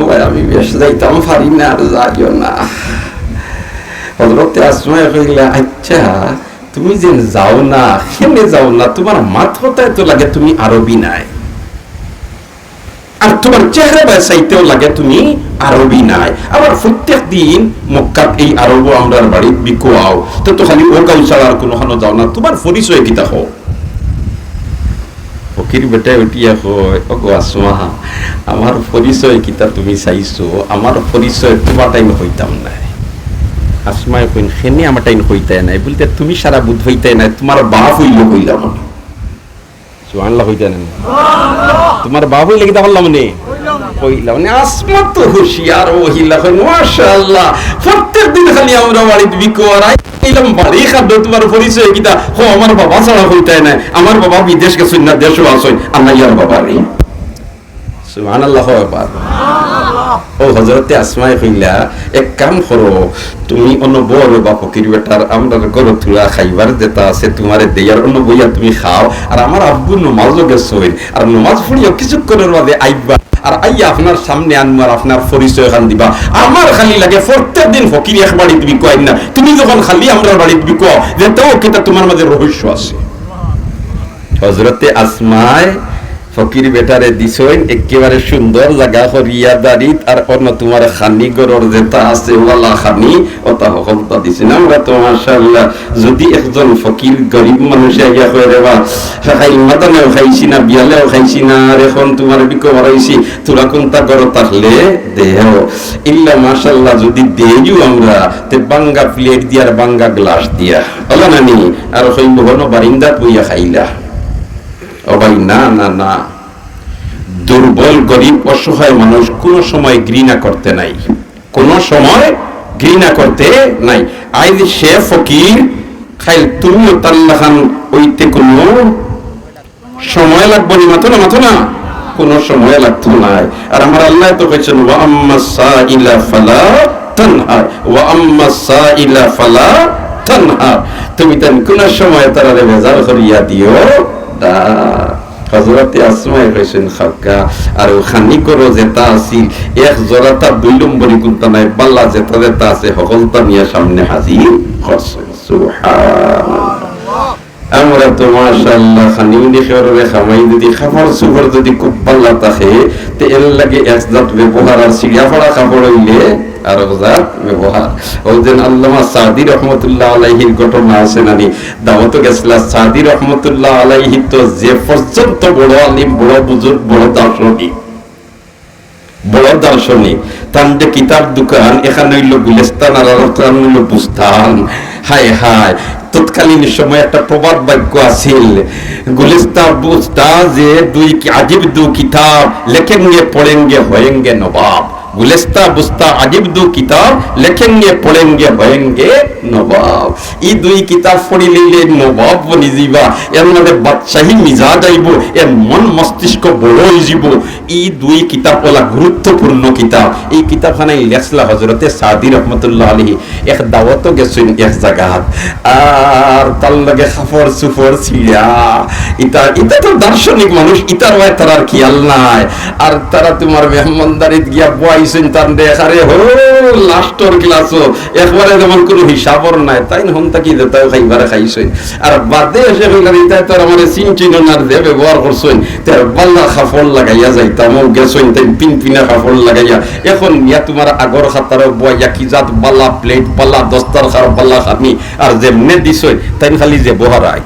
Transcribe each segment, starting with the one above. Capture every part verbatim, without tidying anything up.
"ও ভাই, আমি বেশ যাইতাম পারি না, আর যাইও না।" হযরতে আসমায় কইলা, "আচ্ছা, তুমি যেন যাও না, কেনে যাও না? তুমার মাত কথায় তো লাগে তুমি আরবি নায়, আর তুমার চেহারা বায় চাইতেও লাগে তুমি আরবি নায়। আবার প্রত্যেক দিন মক্কাত এই আরবও আমরার বাড়িত ভিক্ষু আও, তো, তো খালি অউ গাউ ছাড়া আর কুনুখানো যাও না, তুমার পরিচয় কিতা কও?" ফকির বেটায় উঠিয়া কয়, "ওগো আসমা, আমার পরিচয় কিতা তুমি চাইছো? আমার পরিচয় তুমার টাইম কইতাম নায়।" আসমায় কইন, "কেনে আমার টাইম কইতায় নায়?" বলতে, "তুমি সারা বুধ হইতায় নায়, তুমার বাপ অইলে কইলাম আমি।" সুবহানাল্লাহ কইতায় নায়? তুমার বাপ অইলে কিতা করলাম নি? কইলাম নি। আসমা তো হুঁশিয়ার মহিলা, কইন, "মাশাআল্লাহ, প্রত্যেক দিন খালি আমরার বাড়িত ভিক্ষু আর আই, কইলাম, বাড়ি খাদ্য, তুমার পরিচয় কিতা? কও, আমার বাবা ছাড়া কইতায় নায়, আমার বাবা বিদেশ গেছইন না, দেশও আছইন, আনাইয়ার বাবা রে।" সুবহানাল্লাহ কও একবার। ও হযরতে আসমায় কইলা, "এক কাম করো, তুমি অনো বও রে বা ফকির বেটার, আমরার ঘরো থুড়া খাইবার যেতা আছে তুমারে দেইয়ার, অনো বইয়া তুমি খাও, আর আমার আব্বু নমাজও গেছইন, আর নমাজ পড়িয়া কিছুক্ষণর বাদে আইবা, আর আইয়া আপনার সামনে আনমু আর আপনার পরিচয় খান দিবা। আমার খালি লাগে প্রত্যেক দিন ফকির এক বাড়িত ভিক্ষু আইন না, তুমি যখন খালি আমরার বাড়িত ভিক্ষু আও, যেতাও কিতা তুমার মাঝে রহস্য আছে।" হযরতে আসমায় ফকির বেটারে দিছইন একেবারে সুন্দর জাগা করিয়া দাড়িত, আর অনো তুমার খানি ঘরর যেতা আছে, ওয়ালা খানি, ওতা হকলতা দিছইন। আমরা তো মাশাআল্লাহ, যদি একজন ফকির গরিব মানুষে আইয়া কয়, "রে বা, খাইল মাদানেও খাইছি না, বিয়ালেও খাইছি না, আর এখন তুমার ভিক্ষু বাড়াইছি, থুড়া কুন্তা ঘরো থাকলে দেও।" ইল্লা মাশাআল্লাহ, যদি দেইও আমরা, তে ভাঙ্গা প্লেট দিয়া আর ভাঙ্গা গ্লাস দিয়া। ওলা নানি, আর কইবো, "হনো বারিন্দাত বইয়া খাইলা।" ও ভাই, না, না, না। দুর্বল, গরিব, অসহায় মানুষ কুনু সময় ঘৃণা করতে নাই, কুনু সময় ঘৃণা করতে নাই। আইজ সে ফকির, খাইল তুমিও তার লাখান অইতে কুনু সময় লাগবো নি, মাতো না, মাতো না, কুনু সময় লাগতো নায়। আর আমার আল্লায় তো কইছইন, "ওয়া আম্মা সাইলা ফালা তানহার, ওয়া আম্মা সাইলা ফালা তানহার।" তুমি তাইন কুনু সময় তারারে বেজার করিয়া দিও না। হযরতে আসমায় কইছইন, "খাউক্কা, আর অউ খানি ঘরো যেতা আছিল, এক জোড়াতা দুই নম্বরি কুন্তা নাই, বালা যেতা যেতা আছে, হকলতা নিয়া সামনে হাজির করছইন।" সুবহানাল্লাহ। আমরা তো মাশাআল্লাহ, খানিউনি খেওররে খামাই যদি কাপড় চোপড় যদি খুব বালা থাকে, তে এর লাগি এক জাত ব্যবহার, আর ছিঁড়া ফাড়া কাপড় অইলে আর এক জাত ব্যবহার। অউ যেন আল্লামা সাদি রহমতুল্লাহ আলাইহির ঘটনা আছে নানি, দাওয়াতো গেছলা। সাদি রহমতুল্লাহ আলাইহি তো যে পর্যন্ত বড় আলিম, বড় বুজুর্গ, বড় দার্শনিক, বড় দার্শনিক। তান যে কিতাব দোকান, এখান অইলো গুলিস্তান আর আরখান অইলো বুস্তান। হায় হায়, তৎকালীন সময় একটা প্রবাদ বাক্য আছিল, "গুলিস্তা বুস্তা যে দুই কি-, আজিব দু কিতাব, লেখেঙ্গে পড়েঙ্গে হয়েঙ্গে নবাব।" গুলিস্তা বুস্তা আজিব দু কিতাব, লেখেঙ্গে পড়েঙ্গে হয়েঙ্গে নবাব। ই দুই কিতাব পড়িলে নবাব বনি যিবা, এর মাঝে বাদশাহী মিজাজ আইবো, এর মন মস্তিষ্ক বড় অইযিবো। ই দুই কিতাব অলা গুরুত্বপূর্ণ কিতাব। ই কিতাবখানাইন লেখছলা হযরতে সাদি রহমতুল্লাহ আলাইহি। এক দাওয়াতো গেছইন এক জাগাত, আর তার লগে কাপড় চুপড় ছিঁড়া। ইতা, ইতা তো দার্শনিক মানুষ, ইতার বায় তারার খিয়াল নাই। আর তারা তুমার মেহমানদারিত গিয়া বওয়াইছইন, তান দেখারে হো লাস্টর ক্লাসো, একবারে যেমন কুনু হিসাবর নাই। তাইন হন থাকি যেতাও খাইবার খাইছইন। আর বাদে এসে কইলা, "ইতায় তো আর আমারে চিনছইন না, আর যে ব্যবহার করছইন, তে আর বালা কাপড় লাগাইয়া যাইতাম।" অউ গেছইন, তাইন পিনপিনা কাপড় লাগাইয়া। এখন ইয়া তুমার আগর কাতারো বওয়াইয়া কি জাত বালা প্লেট, বালা দস্তরখান, বালা খানি, আর যেমনে দিছইন, তাইন খালি যেবো হারাইন।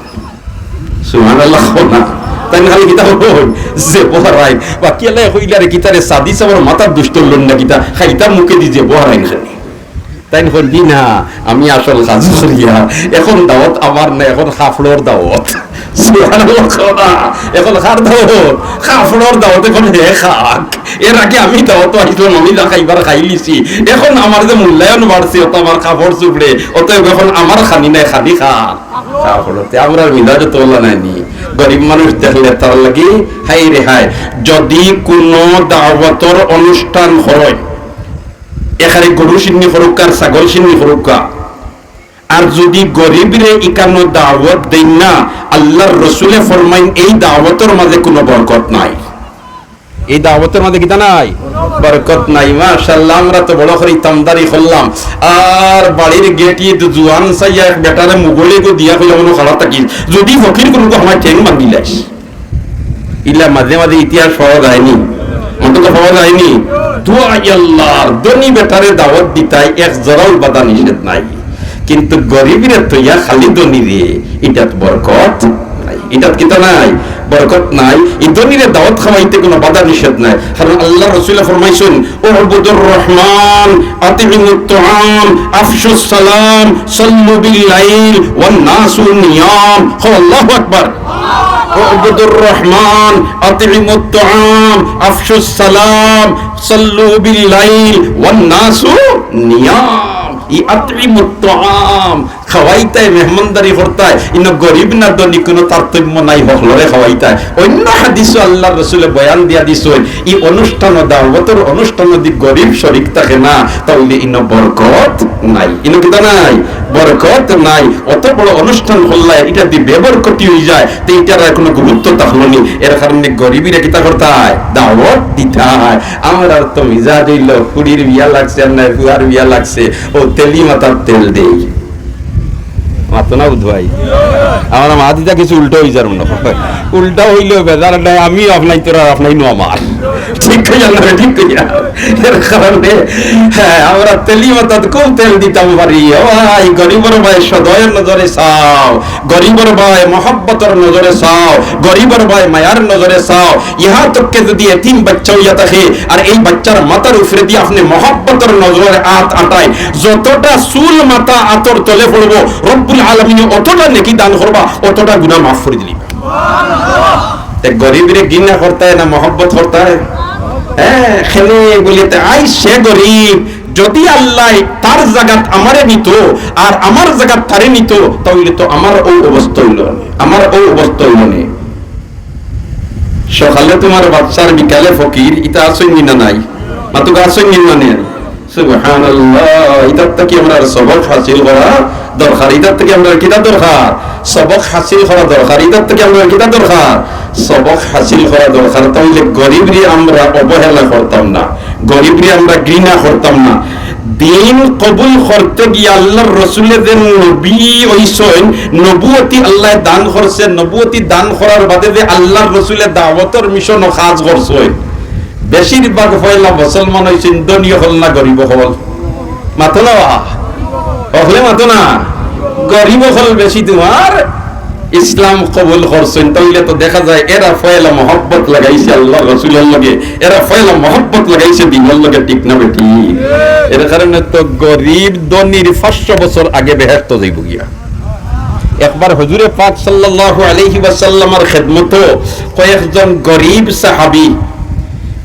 সুবহানাল্লাহ কও না। তাইন খালি কিতা কইন? যেবো হারাইন। বাকি আল্লায় কইলা রে, কিতা রে, সাদি সাবর মাথার দুষ ধরলো না কিতা? খাইতা মুখেদি যেবো হারাইন খালি। তাইন কইন, "জি না, আমি আসল কাজ করিয়ার। এখন দাওয়াত আমার না, এখন কাপড়র দাওয়াত।" সুবহানাল্লাহ কও না। এখন কার দাওয়াত? কাপড়র দাওয়াত, এখন হে খাক। এর আগে আমি দাওয়াতো আইছলাম, আমি যা খাইবার খাইলিছি। এখন আমার যে মূল্যায়ন বাড়ছে, অতা আমার কাপড় চুপড়ে, অতএব এখন আমার খানি নাই, খানি কার? কাপড়। তে আমরার মিজাজ তো অলা নায় নি। গরিব মানুষ দেখলে তার লাগি হায় রে হায়। যদি কুনু দাওয়াতর অনুষ্ঠান হয়, এখানে গরু শিন্নি করুক্কা আর ছাগল শিন্নি করুক্কা, আর যদি গরিবরে ইকানো দাওয়াত দেইন না, আল্লার রসুলে ফরমাইন, এই দাওয়াতর মাঝে কুনু বরকত নাই। এই দাওয়াতর মাঝে কিতা নাই? বরকত নাই। মাশাআল্লাহ, আমরা তো বড় করি তামদারি করলাম, আর বাড়ির গেটি তো জুয়ান চাইয়া এক বেটারে মুগরে গো দিয়া কইলাম, "অনো খাড়া থাকিস, যদি ফকির কুনু আমার ঠেং ভাঙ্গিলাইস।" ইলা মাঝে মাঝে ইতিহাস পাওয়া যায়নি, অন্তত পাওয়া যায়নি। দোয়া আল্লাহর ধনী বেটারে দাওয়াত দিতায় এক জরাও বাধা নিষেধ নাই, কিন্তু গরিবরে থইয়া খালি ধনীরে, ইটাত বরকত নাই, ইটাত কিতা নাই? বরকত নাই। এই ধনীরে দাওয়াত খাওয়াইতে কোনো বাধা নিষেধ নাই, কারণ আল্লাহর রাসূলে ফরমাইছইন, "উবুদুর রহমান, আতিমুত তাআম, আফশুস সালাম, সাল্লু বিল লাইল ওয়ান নাসু নিয়াম।" হো, আল্লাহু আকবার। "উবুদুর রহমান, আতিমুত তাআম, আফশুস সালাম, সাল্লু বিল লাইল ওয়ান নাসু নিয়াম।" ই আতিমুত তাআম, খাওয়াইতায়, মেহমানদারি করতায়, ইনো গরিব না ধনী কোনো তারতম্য নাই, হকলরে খাওয়াইতায়। অন্য হাদিসও আল্লাহর রাসূলে বয়ান দিয়া দিছইন, ই অনুষ্ঠান, দাওয়াতর অনুষ্ঠান যদি গরিব শরিক থাকে না, তাইলে ইনো বরকত নাই, ইনো কিতা নাই? বরকত নাই। অত বড় অনুষ্ঠান করলায়, ইটা দি বেবরকতি অইযায়, তে ইটার আর কোনো গুরুত্ব থাকলো নি। এর কারণে গরিবরে কিতা করতায়? দাওয়াত দিতায়। আমরার তো মিজাজ অইলো, ফুড়ির বিয়া লাগছে আর নায় ফুয়ার বিয়া লাগছে, অউ তেলি মাথাত তেল দেই। মাতো না বুধ ভাই, আমার মাত ইতা কিছু উল্টা অইযার মনে হয়। উল্টা অইলেও বেজার নাই, আমিও আপনাইতরার, আপনাইনও আমার। ঠিক কইয়া না, ঠিক কইয়া। এর কারণে, হ্যাঁ, আমরা তেলি মাথাত খুব তেল দিতাম পারি। ও ভাই, গরিবর ভাই সদয়ের নজরে চাও, গরিবর ভাই মহব্বতর নজরে চাও, গরিবর ভাই মায়ার নজরে চাও। ইহা তককে যদি এতিম বাচ্চা অইয়া থাকে আর এই বাচ্চার মাথার উপরেদি আপনে মহব্বতর নজরে আত আটায়, যতটা চুল মাথা আতর তলে পড়বো, রব্বুল আলামিনে অতটা নেকি দান করবা, অতটা গুনাহ মাফ করি দিলিবা। তে গরিবরে ঘৃণা করতায় না মহব্বত করতায়? হ্যাঁ, খেলে বলি, তে আই সে গরিব, যদি আল্লাহ তার জাগাত আমারে নিত আর আমার জাগাত তারে নিত, তাইলে তো আমার অউ অবস্থা অইলো নে, আমার অউ অবস্থা অইলো নে। সকালে তুমার বাদশা আর বিকালে ফকির, ইতা আছইন নি না নাই? মাতুক্কা, আছইন নি না নাই? সুবহানাল্লাহ। ইতার থাকি আমরার সবক হাসিল করা দরকার, ইতার থাকি আমরার কিতা দরকার? সবক হাসিল করা দরকার, ইতার থাকি আমরার কিতা দরকার? সবক হাসিল করা দরকার। তাইলে গরিবরে আমরা অবহেলা করতাম না, গরিবরে আমরা ঘৃণা করতাম না। দিন কবুল করতে গিয়া আল্লাহর রসুলে যে নবী অইছইন, নবুয়তি আল্লায় দান করছে, নবুয়তি দান করার বাদে যে আল্লাহর রসুলে দাওয়াতর মিশনও কাজ করছইন, বেশিরভাগ পয়লা মুসলমান অইছইন ধনী অকল না গরিব অকল? মাতো না বা? অকলে মাতো না? গরিব অকল বেশি তুমার ইসলাম কবুল করছইন, তাইলে তো দেখা যায় এরা পয়লা মহব্বত লাগাইছে আল্লাহর রসুলর লগে, এরা পয়লা মহব্বত লাগাইছে দিনর লগে, ঠিক না বেঠিক? এর কারণে তো গরিব ধনীর পাঁচশো বছর আগে বেহেশত যাইবো গিয়া। একবার হুজুরে পাক সাল্লাল্লাহু আলাইহি ওয়াসাল্লামর খেদমতো কয়েকজন গরিব সাহাবী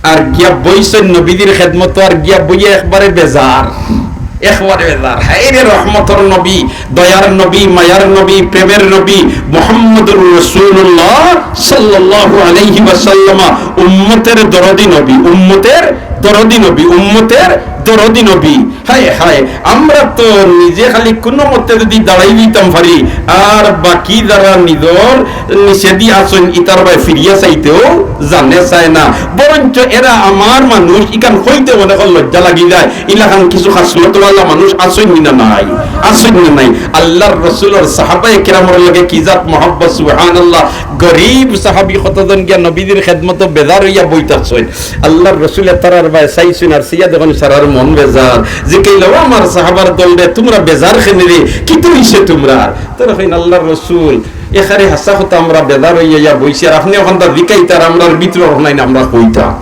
আর গিয়া বইছইন নবীজির খেদমতো, আর গিয়া বইয়া একবারে বেজার, একবারে বেজার। হায় রে রহমতর নবী, দয়ার নবী, মায়ার নবী, প্রেমের নবী মুহাম্মদুর রাসূলুল্লাহ সাল্লাল্লাহু আলাইহি ওয়াসাল্লাম, উম্মতের দরদি নবী, উম্মতের দরদি নবী, উম্মতের দরদি নবী। হায় হায়, আমরা তো নিজে খালি কুনু মতে যদি দাঁড়াই দিতাম পারি, আর বাকি যারা নিজর নিচেদি আছইন, ইতার বায় ফিরিয়া চাইতেও জানে চায় না। বরঞ্চ এরা আমার মানুষ, ইখান কইতে মনে কর লজ্জা লাগি যায়। ইলাখান কিছু খাসলতওয়ালা মানুষ আছইন নি না নাই? আছইন নি না নাই? আল্লাহর রসুলর সাহাবায়ে কেরামর লগে কি জাত মহব্বত, সুবহানাল্লাহ। গরিব সাহাবী কতজন গিয়া নবীজির খেদমতো বেজার অইয়া বই থাকছইন। আল্লাহর রসুলে তারার বায় চাইছইন আর চাইয়া দেখইন সারার মন বেজার। জিকাইলা, "ও আমার সাহাবার দল রে, তুমরা বেজার কেনে রে? কিতা অইছে তুমরার?" তারা কইন, "আল্লাহর রসুল, একেবারে হাছা কথা আমরা বেজার অইয়া ইয়া বইছি, আর আপনে অখানতা জিকাইতা আর আমরার ভিতরে অখান নাই না আমরা কইতা।"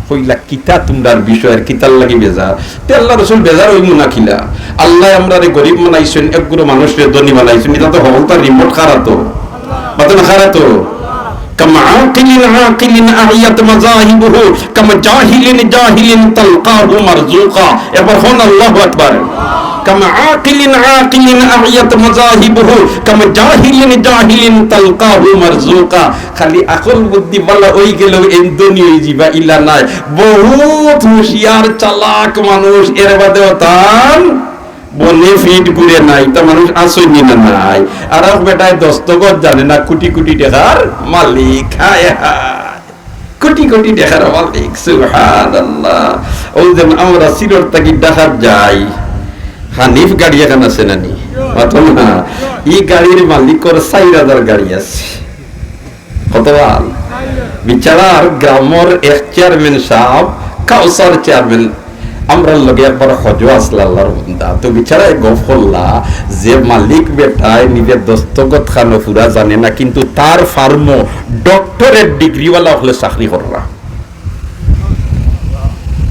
কইলা, "কিতা তুমরার বিষয় আর কিতার লাগি বেজার?" তে আল্লাহর রসুল বেজার অইমু না কিলা? আল্লায় আমরারে গরিব বানাইছইন, একগুলো মানুষরে ধনী বানাইছইন, ইটা তো হকলতার রিমোট কার আতো। বাতন খারা তো। কাম আকিলিন আকিলিন আইয়াত মাজাহিবুহু, কাম জাহিলিন জাহিলিন তালকাহু মারজুকা। এবার হন আল্লাহু আকবার। কাম আকিলিন আকিলিন আইয়াত মাজাহিবুহু, কাম জাহিলিন জাহিলিন তালকাহু মারজুকা। খালি আকল বুদ্ধি বালা অই গেলেউ এন ধনী অই যিবা ইলা নায়। বহুত হুঁশিয়ার চালাক মানুষ এর বাদেও তান বনে ফিট ঘুরে নাই, তা মানুষ আছইন নি না নাই? আর এক বেটায় দস্তখত জানে না, কুটি কুটি টেকার মালিক। হায় হায়। কোটি কোটি টেকার মালিক, সুবহানাল্লাহ। অউ যেন আমরা সিলট থাকি ঢাকাত যাই, হানিফ গাড়ি একখান আছে না নি? মাতো না। ই গাড়ির মালিকর চাইর হাজার গাড়ি আছে। কত বার? বিচারার গ্রামর এক চেয়ারম্যান সাব, কাউসার চেয়ারম্যান, আমরার লগে একবার হজো আছলা আল্লার বন্দা। তো বিচারায় গফ করলা যে মালিক বেটায় নিজে দস্তখত খানো পুরা জানে না, কিন্তু তার ফার্মো ডক্টরেট ডিগ্রিওয়ালা অকলে চাকরি কররা।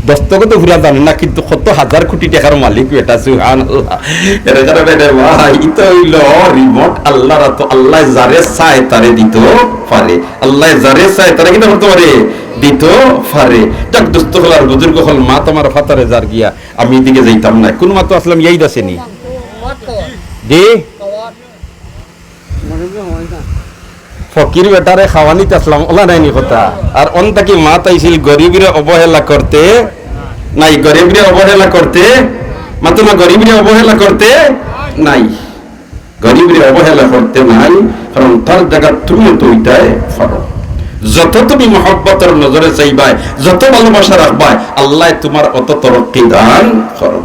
দস্তখত তো পুরা জানে না, কিন্তু কত হাজার কোটি টেকার মালিক বেটা, সুবহানাল্লাহ। এর কারণে রে ভাই, ইতা অইলো রিমোট আল্লার আতো। আল্লায় যারে চায় তারে দিতো পারে, আল্লায় যারে চায় তারে কিতা করতো পারে? দিতো পারে। যাক, দোস্ত অকল আর বুজুর্গ অকল, মাত আমার ফাতারে যার গিয়া, আমি ইদিকে যাইতাম নায়। কুন মাতো আছলাম, ইয়াদ আছে নি? জি? ফকির বেটারে খাওয়ানিত আছলাম, অলা নায় নি কথা? আর অন থাকি মাত আইছিল গরিবরে অবহেলা করতে নাই, গরিবরে অবহেলা করতে, মাতো না, গরিবরে অবহেলা করতে নাই, গরিবরে অবহেলা করতে নাই, কারণ তার জাগাত তুমিও তো অইতায় পারো। যত তুমি মহব্বতর নজরে চাইবায়, যত ভালোবাসা রাখবায়, আল্লায় তুমার অত তরক্কি দান করো।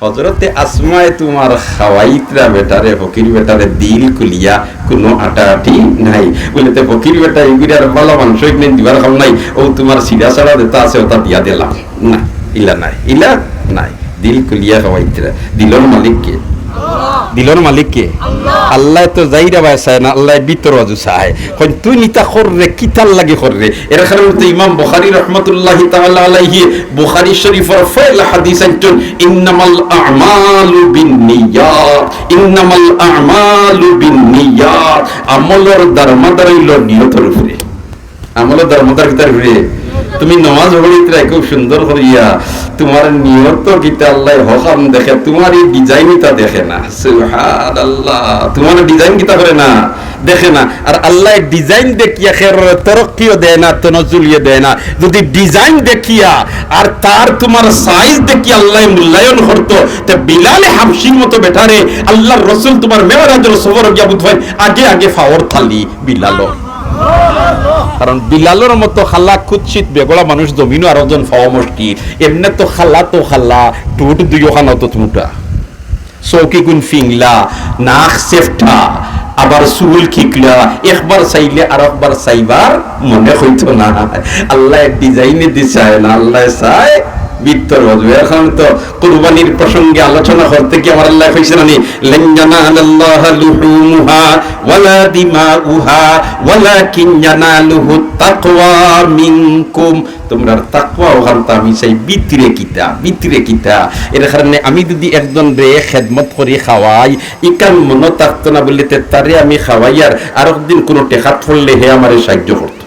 হজরতে আসমায় তুমার খাওয়াইতরা বেটারে, ফকির বেটারে দিল খুলিয়া, কুনু আটাআটি নাই। বুলে, "তে ফকির বেটা, ইগুরে আর ভালা মানষে ইগুরে দিবার কাম নাই, অউ তুমার সিরা সারা যেতা আছে, অতা দিয়া দিলাম।" না, ইলা নাই, ইলা নাই। দিল খুলিয়া খাওয়াইতরা। দিলর মালিক কে? দিলর মালিক কে? আল্লায় তো যাইরা বায় চায় না, আল্লায় ভিতর অজু চায়। কইন, "তুই ইতা কররে, কিতার লাগি কররে?" এর কারণে তো ইমাম বুখারী রহমতুল্লাহি তাআলা আলাইহি বুখারী শরীফর পয়লা হাদিস আনছইন, "ইন্নামাল আমালু বিন্নিয়াত, ইন্নামাল আমালু বিন্নিয়াত।" আমলর দারমাদার অইলো নিয়তর উপরে। আমলর দারমাদার কিতার উপরে? তুমি নমাজ পড়িতরায় খুব সুন্দর করিয়া, তুমার নিয়ত কিতা আল্লায় হকাম দেখে, তুমার ই ডিজাইন ইতা দেখে না। সুবহানাল্লাহ, তুমার ডিজাইন কিতা করে না? দেখে না। আর আল্লায় ডিজাইন দেখিয়া খের তরক্কিও দেয় না, তনজুলিও দেয় না। যদি ডিজাইন দেখিয়া আর তার তুমার সাইজ দেখিয়া আল্লায় মূল্যায়ন করতো, তে বিলালে হাবশির মতো বেটারে আল্লার রসুল তুমার মেরাজর সফর গিয়া বুঝবায় আগে আগে ফাওর থালি বিলালর। কারণ বিলালর মতো খালা কুৎসিত বেগড়া মানুষ জমিনো আরোকজন ফাওয়া মুশকিল। এমনে তো খালা তো খালা, ঠুট দুইওখান অত মুটা। চউখ ইগুন ফিংলা, নাক চেফটা, আবার চুল খিকলা, একবার চাইলে আরকবার চাইবার মনে অইতো না। আল্লায় ডিজাইনে দি চায় না, আল্লায় চায় ভিতর অজু। অখন তো কুরবানির প্রসঙ্গে আলোচনা করতে গিয়া আমার আল্লায় কইছইন না নি, "লান ইয়ানালাল্লাহা লুহুমুহা ওয়ালা দিমাউহা ওয়ালাকিন ইয়ানালুহুত তাকওয়া মিনকুম।" তুমরার তাকওয়া অখানতা আমি চাই, ভিতরে কিতা, ভিতরে কিতা। এর কারণে আমি যদি একজনরে খেদমত করি, খাওয়াই, ইখান মনো থাকতো না বুলে, তে তারে আমি খাওয়াইয়ার আরক দিন কুনু টেকাত পড়লে হে আমারে সাহায্য করতো।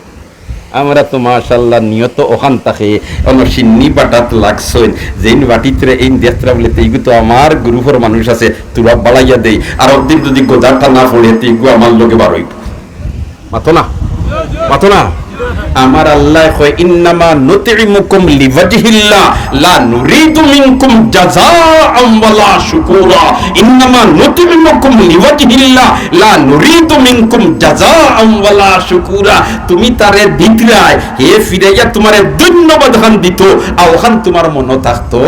আমরা তো মাশাআল্লাহ নিয়ত অখান থাকে, অনো শিন্নি বাটাত লাগছইন, যেইন বাটিতরে এইন দেখতরা বুলে, তে ইগু তো আমার গ্রুপর মানুষ আছে, থুড়া বাড়াইয়া দেই, আরক দিন যদি গজা টানা পড়ে, তে ইগু আমার লগে বারইবো। মাতো না, মাতো না। আমার আল্লায় কয়, "ইন্নামা নুতইমুকুম লিওয়াজহিল্লাহ, লা নুরিদু মিনকুম জাযাআন ওয়ালা শুকুরা।" ইন্নামা নুতইমুকুম লিওয়াজহিল্লাহ, লা নুরিদু মিনকুম জাযাআন ওয়ালা শুকুরা। তুমি তারে দিতরায়, হে ফিরাইয়া তুমারে ধন্যবাদ খান দিতো, আর অখান তুমার মনো থাকতো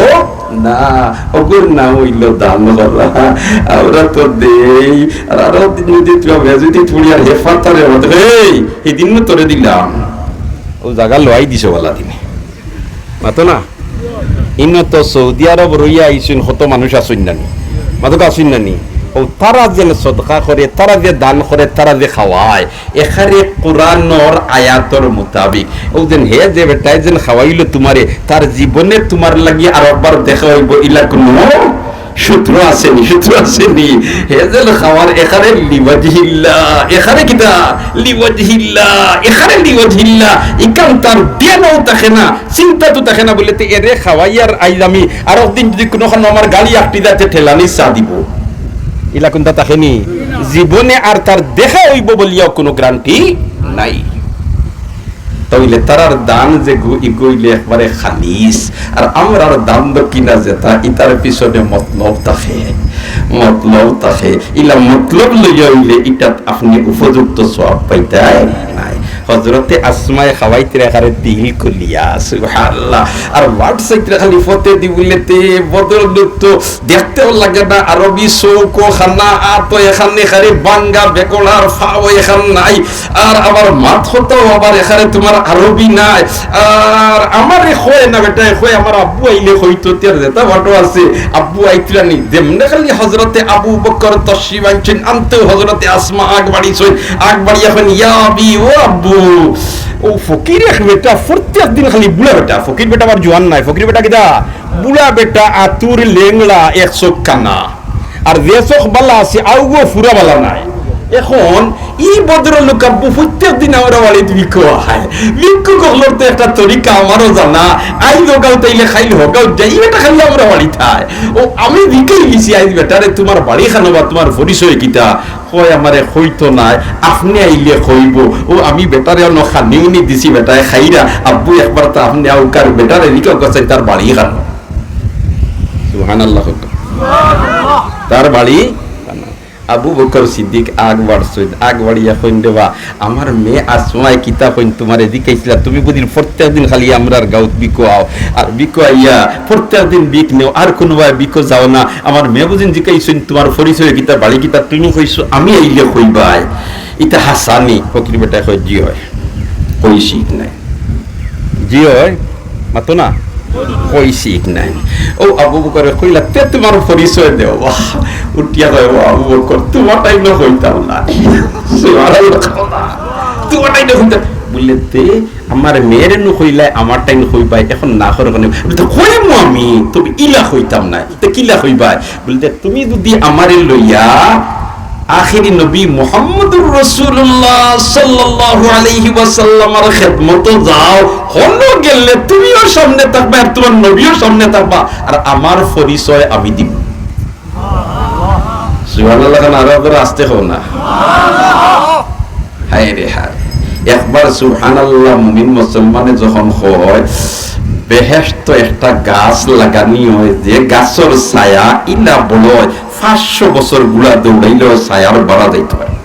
না। অগুর নাম অইলো দান করা। আমরা তো দেই, আর আরো দিন যদি তুই বেজুতি তুলি আর হেফাতারে মতো, এই, হিদিন নু তোরে দিলাম। অউ জাগা লওয়াই দিছো বালা দিনে। মাতো না? ইনো তো সৌদি আরব রইয়া আইছইন, কত মানুষ আছইন না নি? মাতো আছইন না নি? অউ তারা যেন সদকা করে, তারা যে দান করে, তারা যে খাওয়ায়, এখানে কোরআনর আয়াতর মোতাবিক। অউ যেন হে যে বেটায় যেন খাওয়াইলো তুমারে, তার জীবনে তুমার লাগি আরকবার দেখা অইবো, ইলা কুনু সূত্র আছে নি, সূত্র আছে নি। হে যেন খাওয়ার এখানে লিওয়াজহিল্লাহ, এখানে কিতা? লিওয়াজহিল্লাহ, এখানে লিওয়াজহিল্লাহ। ইখান তার জ্ঞানও থাকে না, চিন্তা তো থাকে না বুলে, তে এরে খাওয়াইয়ার আইজ আমি আরক দিন যদি কুনুখানো আমার গাড়ি আটকি যায়, তে ঠেলানি চা দিবো। ইলা কুন্তা থাকে নি? জীবনে আর তার দেখা অইবো বুলিয়াও কুনু গ্যারান্টি নাই। তাইলে তারার দান যেগু, ইগু অইলে একবারে খালিস। আর আমরার দান দক্ষিণা যেতা, ইতার পিছনে মতলব থাকে, মতলব থাকে। ইলা মতলব লইয়া অইলে ইটাত আপনে উপযুক্ত সওয়াব পাইতায় নায়। হজরতে আসমায় খাওয়াইতরা এখারে তিল কলিয়া, সুবহানাল্লাহ। আর ওয়াট চাইতরা খালি ফতেদি বুলে তে, ভদ্রলোক তো দেখতেও লাগে না, আরবি চৌকো খানা, আর তো এখানে খালি বাঙ্গা বেকড়ার ফাও এখান নাই, আর আবার মাত হতাও আবার এখানে তোমার আরবি নাই। আর আমারে কয় না বেটায়, কয় আমার আব্বু আইলে কইতো, তে আর যেটা বাটো আছে, আব্বু আইতরা নি। যেমনে খালি হজরতে আবু বকর তশরিফ আনছইন, আনতেউ হজরতে আসমা আগ বাড়িছইন, আগ বাড়িয়া কইন, "ইয়া আবি, ও আব্বু।" ও ফকির এক বেটা, প্রত্যেক দিন খালি বুড়া বেটা, ফকির বেটা আবার জোয়ান নায়, ফকির বেটা কিতা? বুড়া বেটা, আতুর লেংড়া, এক চোখ কানা। আর যে চোখ বালা আছে, আউগো ফুরা বালা নাই। এখন ই ভদ্রলোক আব্বু প্রত্যেক দিন আমরা বাড়িত ভিক্ষু আয়। ভিক্ষু অকলর তো একটা তরিকা আমারও জানা। আইজ অউ গাঁওত আইলে খাইল হউ গাঁওত যাই, ই বেটা খালি আমরা বাড়িত আয়। ও আমি জিকাই দিছি আইজ বেটারে, "তোমার বাড়ি খানো বা তোমার পরিচয় কিতা?" কয়, "আমারে কইতো নায়, আপনে আইলে কইবো।" ও আমি বেটারে অনো খানি উনি দিছি, বেটায় খাইরা, "আব্বু একবার তো আপনে আউক্কা, বেটারে জিকাউক্কা চাই তার বাড়ি খানো।" সুবহানাল্লাহ কউক্কা। তার বাড়ি খানো। আবু বকর সিদ্দিক আগ বাড়ছইন, আগ বাড়িয়া কইন, "রে বা, আমার মেয়ে আসমায় কিতা কইন তোমারে জিকাইছিলা, তুমি বুঝিল প্রত্যেক দিন খালি আমরার গাঁওত ভিক্ষু আও, আর ভিক্ষু আইয়া প্রত্যেক দিন ভিক নেও, আর কুনুবায় ভিক্ষু যাও না। আমার মেয়ে বুঝিন জিকাইছইন তোমার পরিচয় কিতা, বাড়ি কিতা, তুমি কইছো আমি আইলে কইবায়। ইতা হাছা নি?" ফকির বেটায় কয়, "জি অয়, কইছি কি নাই।" জি অয়, মাতো না? কইছি কি নাই? ও আবু বকরে কইলা, "তে তোমার পরিচয় দেও।" বাহ, উঠিয়া কয়, "ও আবু বকর, তোমার টাইমে কইতাম না।" সুবহানাল্লাহ। "তোমার টাইমে কইতাম।" বুলে, "তে আমার মেয়েরে নু কইলায়, আমার টাইমে কইবায়, এখন না করো কেনে?" বুলে, "তে কইমু আমি, তবে ইলা কইতাম না।" "তে কিলা কইবায়?" বুলে, "তে তুমি যুদি আমারে লইয়া আখেরি নবী মুহাম্মদুর রাসূলুল্লাহ সাল্লাল্লাহু আলাইহি ওয়াসাল্লামর খেদমতো যাও, হনো গেলে তুমিও সামনে থাকবা আর তোমার নবীও সামনে থাকবা, আর আমার পরিচয় আমি দিমু।" সুবহানাল্লাহ, কেন আরো করে আস্তে কও না। হায় রে হায়, একবার সুবহানাল্লাহ মুমিন মুসলমানে যখন কয়, বেহেশত একটা গাছ লাগানি অয়, যে গাছর ছায়া ইলা বড় অয়, পাঁচশো বছর ঘুড়া দৌড়াইলেও ছায়ার বাড়া যাইতো পারে না।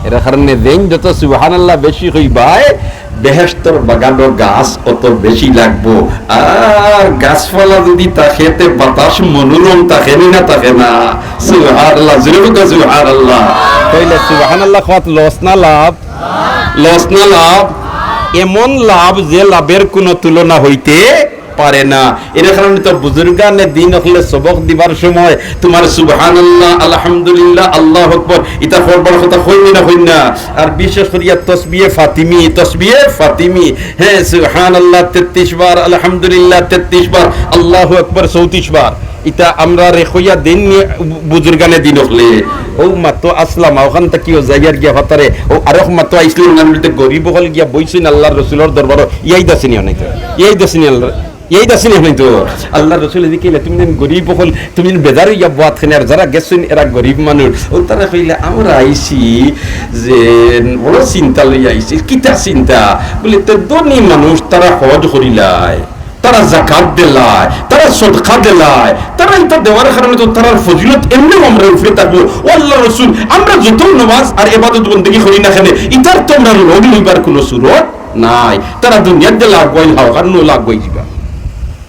এর কারণে যেইন যত সুবহানাল্লাহ বেশি কইবায়, বেহেশতর বাগানো গাছ অত বেশি লাগবো। আর গাছপালা যুদি থাকে, তে বাতাস মনোরম থাকে নি না থাকে না? সুবহানাল্লাহ, জোরে কউক্কা সুবহানাল্লাহ। তাইলে সুবহানাল্লাহ কওয়াত লস না লাভ? লস না লাভ? এমন লাভ যে লাভের কোনো তুলনা হইতে পারে না। এর কারণে তো বুজুর্গানে দিন অকলে সবক দিবার সময় তোমার সুবহানাল্লাহ, আলহামদুলিল্লাহ, আল্লাহু আকবার, ইতা পড়বার কথা কইন না, কইন না? আর বিশেষ করিয়া তসবিহে ফাতিমি, তসবিহে ফাতিমি, হ্যাঁ, সুবহানাল্লাহ তেত্রিশ বার, আলহামদুলিল্লাহ তেত্রিশ বার, আল্লাহু আকবার চৌত্রিশ বার। ইতা আমরারে কইয়া দেইন নি বুজুর্গানে দিন অকলে। ও মাতো আসলাম, অখান থাকিও যাইয়ার গিয়া ফাতারে, ও আরক মাতো আইছলাম না, বলতে গরিব অকল গিয়া বইছইন আল্লাহর রসুলর দরবারো, ইয়াইদ আছে নি অনেকে? ইয়াইদ আছে নি আল্লাহ? ইয়াইদ আছে নি অনেক তো? আল্লাহর রসুলে জিকাইলা, "তুমি যেন গরিব অকল, তুমি যেন বেজার অইয়া বওয়াত কেনে, আর যারা গেছইন এরা গরিব মানুষ।" ও তারা কইলা, "আমরা আইছি যে বড় চিন্তা লইয়া আইছি।" "কিতা চিন্তা?" বুলে, "তে ধনী মানুষ তারা হজ করিলায়, তারা জাকাত দিলায়, তারা সদকা দিলায়, তারা ইতা দেওয়ার কারণে তো তারার ফজিলত এমনেও আমরার উপরে থাকবো। ও আল্লাহর রসুল, আমরা যত নামাজ আর ইবাদত বন্দেগী করি না কেনে, ইতার তো আমরার লগ লইবার কোনো সুরত নাই। তারা দুনিয়াত গেলে আগুয়াইল, হাওকার নু আগুয়াই যিবা।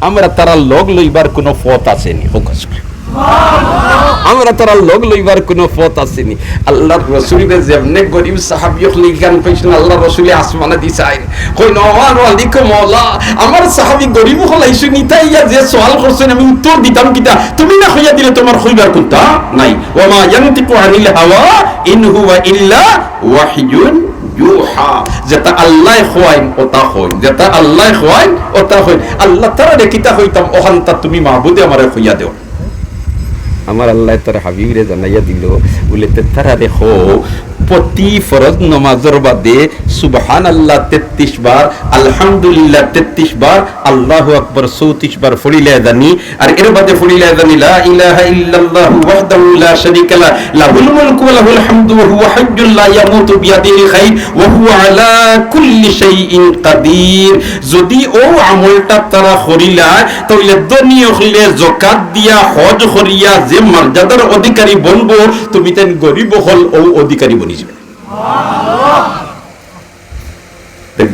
আমরা তারার লগ লইবার কোনো পথ আছে নি?" কউক্কা সুবহানাল্লাহ। আমরা তারার লগ লইবার কোনো পথ আছে নি? আল্লাহর রসুলরে যেমনে গরিব সাহাবী অকলে ইখান পাইছইন, আল্লাহর রসুলে আসমানেদি চাইন, কইন, "ও আমার মালিক, ও মওলা, আমার সাহাবী গরিব অকল আইছইন, ইতা ইয়া যে সওয়াল করছইন, আমি উত্তর দিতাম কিতা? তুমি না কইয়া দিলে তোমার কইবার কুন্তা নাই।" "ওয়া মা ইয়ানতিকু আনিল হাওয়া ইন হুয়া ইল্লা ওয়াহয়ুন ইউহা।" যেটা আল্লায় কওয়াইন, ওটা কইন। যেটা আল্লায় কওয়াইন, ওটা কইন। আল্লাহ তারারে কিতা কইতাম, অখানতা তুমি মাবুদে আমারে কইয়া দেও। আমার আল্লায় তার হাবিবরে জানাইয়া দিল, বুলে, "তে তারারে কও, প্রতি ফরজ নমাজর বাদে সুবহানাল্লাহ তেত্রিশ বার, আলহামদুলিল্লাহ তেত্রিশ বার, আল্লাহু আকবার চৌত্রিশ বার পড়িলে জানি, আর এর বাদে পড়িলে জানি, লা ইলাহা ইল্লাল্লাহু ওয়াহদাহু লা শারীকা লাহ, লাহুল মুলকু ওয়া লাহুল হামদু ওয়া হুয়া হাইয়্যুল লা ইয়ামুতু বিয়াদিহিল খাইর ওয়া হুয়া আলা কুল্লি শাইইন কাদির।" যদি ও আমলটা তারা করিলা, তাইলে ধনী অকলে জকাত দিয়া, হজ করিয়া যে মর্যাদার অধিকারী বনবো, তুমি তাইন গরিব অকল ও অধিকারী বনি যাবে।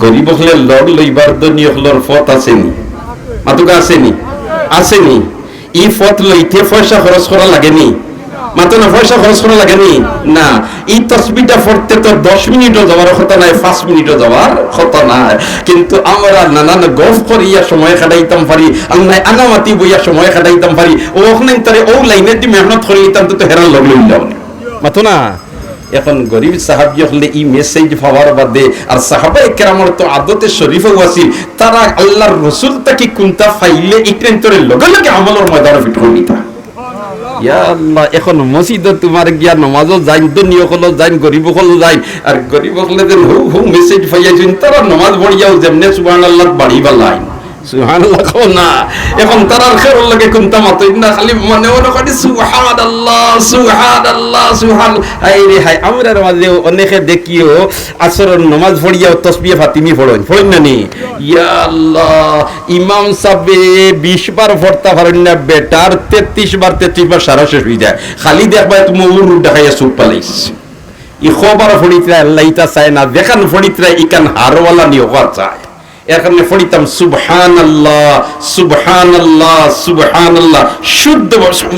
গরিব অকলে লড় লইবার ধনী অকলর পথ আছে নি? মাতুকা আছে নি? আছে নি? ই পথ লইতে পয়সা খরচ করা লাগে নি? মাতো না, পয়সা খরচ করা লাগে নি? না। ই তসবিটা পড়তে তো দশ মিনিটও যাওয়ার কথা নায়, পাঁচ মিনিটও যাওয়ার কথা নায়। কিন্তু আমরা নানান গফ করিয়া সময় কাটাইতাম পারি, আর নায় আনামাতি বইয়া সময় কাটাইতাম পারি। ও অখনাইন তারে ও লাইনেদি মেহনত করি নিতাম তো, তো হেরান লগ লইলাম। মাতো না? এখন গরিব সাহাবী অকলে ই মেসেজ পাওয়ার বাদে আর সাহাবায়ে কেরামর তো আদতে শরীফও আছিল, তারা আল্লাহর রসুল থাকি কুন্তা পাইলে ইকরাইন তারে লগে লগে আমলর ময়দানো ফিট করি নিতা। ইয়া আল্লাহ, এখন মসজিদো তুমার গিয়া নমাজও যাইন, ধনী অকলও যাইন, গরিব অকলও যাইন, আর গরিব অকলে যেন হু হু মেসেজ পাইয়া যাইন, তারা নমাজ পড়িয়াও যেমনে সুবহানাল্লাহ বাড়ি বালাইন। সুবহানাল্লাহ কও না। এখন তারার খেরর লগে কুন্তা মাতইন না, খালি মনে মনে করি সুবহানাল্লাহ, সুবহানাল্লাহ, সুবহান। হায় রে হায়, আমরার মাঝে অনেকে দেখিও আসরর নমাজ পড়িয়াও তসবিহে ফাতিমি পড়ইন, পড়ইন না নি? ইয়া আল্লাহ, ইমাম সাবে বিশ বার পড়তা পারইন না, বেটার তেত্রিশ বার, তেত্রিশ বার সারা শেষ অই যায়। খালি দেখবায় তুমি উর দেখাইয়া চুপ পালাইছ। ই খবর পড়িতরা আল্লাহ ইতা চায় না, যেখান পড়িতরা ইখান হারওয়ালা নিয়োগ চায়। এর কারণে পড়িতাম সুবহানাল্লাহ, সুবহানাল্লাহ, সুবহানাল্লাহ, শুদ্ধ ব-,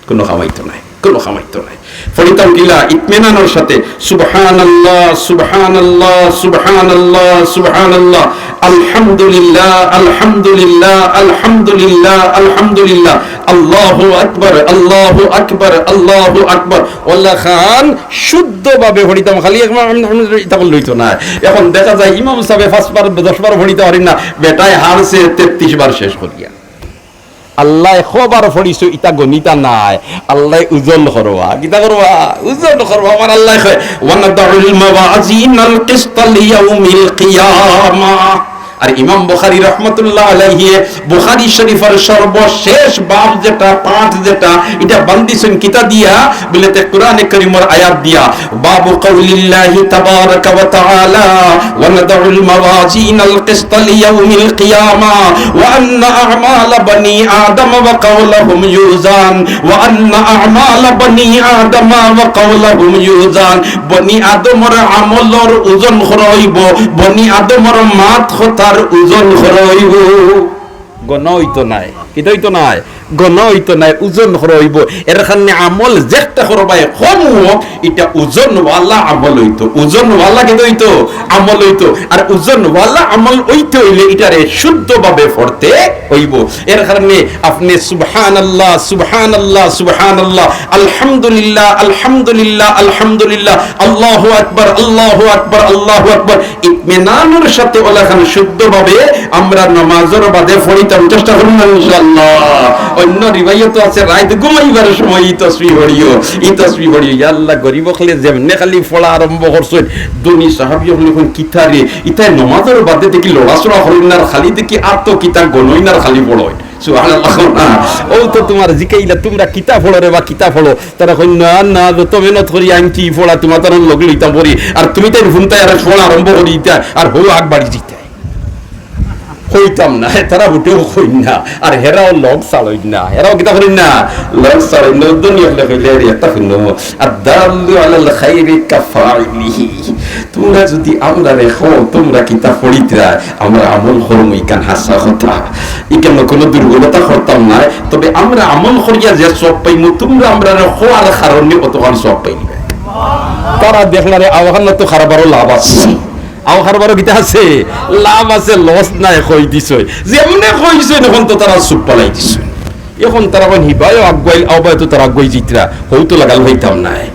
কোনো কামাইতো নাই, কোনো কামাইতো নাই। পড়িতাম কিলা ইতমিনানোর সাথে, সুবহানাল্লাহ, সুবহানাল্লাহ, সুবহানাল্লাহ, সুবহানাল্লাহ, আলহামদুলিল্লাহ, আলহামদুলিল্লাহ, আলহামদুলিল্লাহ, আলহামদুলিল্লাহ, আল্লাহু আকবার, আল্লাহু আকবার, আল্লাহু আকবার। ওলা খান শুদ্ধভাবে পড়িতাম, খালি একবার আমি, আমি ইতা করলে অইতো না। এখন দেখা যায় ইমাম সাবে পাঁচ বার, দশ বার পড়িতা পারইন না, বেটায় হারছে তেত্রিশ বার শেষ করিয়া। আল্লায় কয়বার পড়িছো ইতা গনিতা নায়, আল্লায় ওজন করবা। কিতা করবা? ওজন করবা। আমার আল্লায় কয়, "ওয়ানাদাউল মাওয়াজিনাল কিসতা লিয়াউমিল কিয়ামা।" আর ইমাম বুখারী রহমতুল্লাহ আলাইহি বুখারী শরীফর সর্বশেষ বাব যেটা, পাঠ যেটা, ইটা বান্ধিছইন কিতা দিয়া? বলে তে কোরআনে করিমর আয়াত দিয়া, বাবু কওলিল্লাহি তাবারাকা ওয়া তাআলা, "ওয়া নাদাউল মাওয়াজিনাল কিসতা লিয়াউমিল কিয়ামা, ওয়া আন্না আমালা বানি আদম ওয়া কাওলাহুম ইউজান, ওয়া আন্না আমালা বানি আদম ওয়া কাওলাহুম ইউজান।" বনি আদমর আমলর ওজন করা অইবো, বনি আদমর মাত কথার ওজন করা অইবো। গনা অইতো নায়, কিতা অইতো নায়? গনা অইতো নায়, ওজন করা অইবো। এর কারণে আমল যেটা করবায় কম অউক, ইটা ওজনওয়ালা আমল অইতো, ওজনওয়ালা কিতা অইতো? আমল অইতো। আর ওজনওয়ালা আমল অইতে অইলে ইটারে শুদ্ধভাবে পড়তে অইবো। এর কারণে আপনে সুবহানাল্লাহ, সুবহানাল্লাহ, সুবহানাল্লাহ, আলহামদুলিল্লাহ, আলহামদুলিল্লাহ, আলহামদুলিল্লাহ, আল্লাহু আকবার, আল্লাহু আকবার, আল্লাহু আকবার, ইতমিনানোর সাথে ওলাখান শুদ্ধভাবে আমরা নামাজর বাদে পড়িতাম। চেষ্টা করুন না, ইনশাআল্লাহ। অন্য রিওয়ায়াতও আছে, রাইত ঘুমাইবার সময় ই তসবিহ পড়িও, ই তসবিহ পড়িও। ইয়া আল্লাহ, গরিব অকলে যেমনে খালি পড়া আরম্ভ করছইন, ধনী সাহাবী অকলে কইন, "কিতা রে, ইতায় নামাজর বাদে দেখি লড়াচড়া করইন না, আর খালি দেখি আর তো কিতা গনইন আর খালি পড়ইন।" সুবহানাল্লাহ। না, অউ তো তুমার জিকাইলা, "তুমরা কিতা পড়ো রে বা কিতা পড়ো?" তারা কইন, "না, না, যত মেহনত করি আনছি পড়া, তুমার তার লগে লইতাম পড়ি। আর তুমি তাই হুনতায় আর পড়া আরম্ভ করি দিতা, আর হউ আগ বাড়ি দিতা।" কইতাম না, তারা উঠেও কইন না, আর হেরাও লগ ছাড়ইন না, হেরাও কিতা করইন না, লগ ছাড়ইন না। দুনিয়া হলে কইলে, "আরে, একটা হুনো, আদ-দাল্লু আলাল খাইরি কাফাইলিহি।" তুমরা যুদি আমরারে কও, তুমরা কিতা পড়িতরা, আমরা আমল করমু, ইখান হাছা কথা। ইখানো কুনু দুর্বলতা করতাম নায়, তবে আমরা আমল করিয়া যে সওয়াব পাইমু, তুমরা আমরারে কওয়ার কারণে অতখান সওয়াব পাইলিবায়। তারা দেখলা রে, আওখানো তো কারবারও লাভ আছে, আও কারবারও কিতা আছে, লাভ আছে, লস নাই, কই দিছইন। যেমনে কইছইন, অখন তো তারা চুপ পালাই দিছইন। অখন তারা কইন, "হিবায়ও আগুয়াইল, আওবায় তো তারা আগুয়াই যিতরা, হউ তো লাগাল পাইতাম নায়।"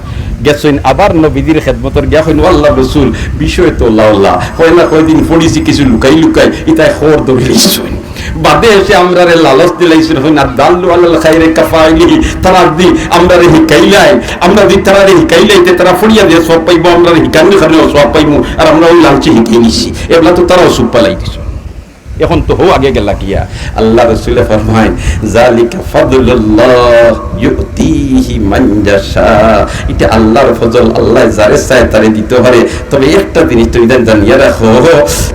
গেছইন আবার নবীজির খেদমতর গিয়া কইন, "ও আল্লাহর রসুল, বিষয় তো অলা অলা, কয় না কয়দিন পড়িছি কিছু লুকাই লুকাই, ইতায় খবর ধরিলিছইন।" বাদে এসে আমরারে লালচ দিলাইছইন, কইন, "আদ-দাল্লু আলাল খাইরি কাফাইলিহি।" তারা যুদি আমরারে হিকাইলায়, আমরা যুদি তারারে হিকাইলাই, তে তারা পড়িয়া যে সওয়াব পাইবো, আমরারে হিকানির কারণেও সওয়াব পাইমু, আর আমরা অউ লালচে হিকাই নিছি। এবলা তো তারাও চুপ পালাই দিছইন। অখন তো হউ আগে গেলা গিয়া। আল্লাহর রসুলে ফরমাইন, "যালিকা ফাদলুল্লাহ ইউতিহি মান ইয়াশা।" ইটা আল্লাহর ফজল, আল্লায় যারে চায় তারে দিতো পারে। তবে একটা জিনিস তুমি জান-, জানিয়া রাখো,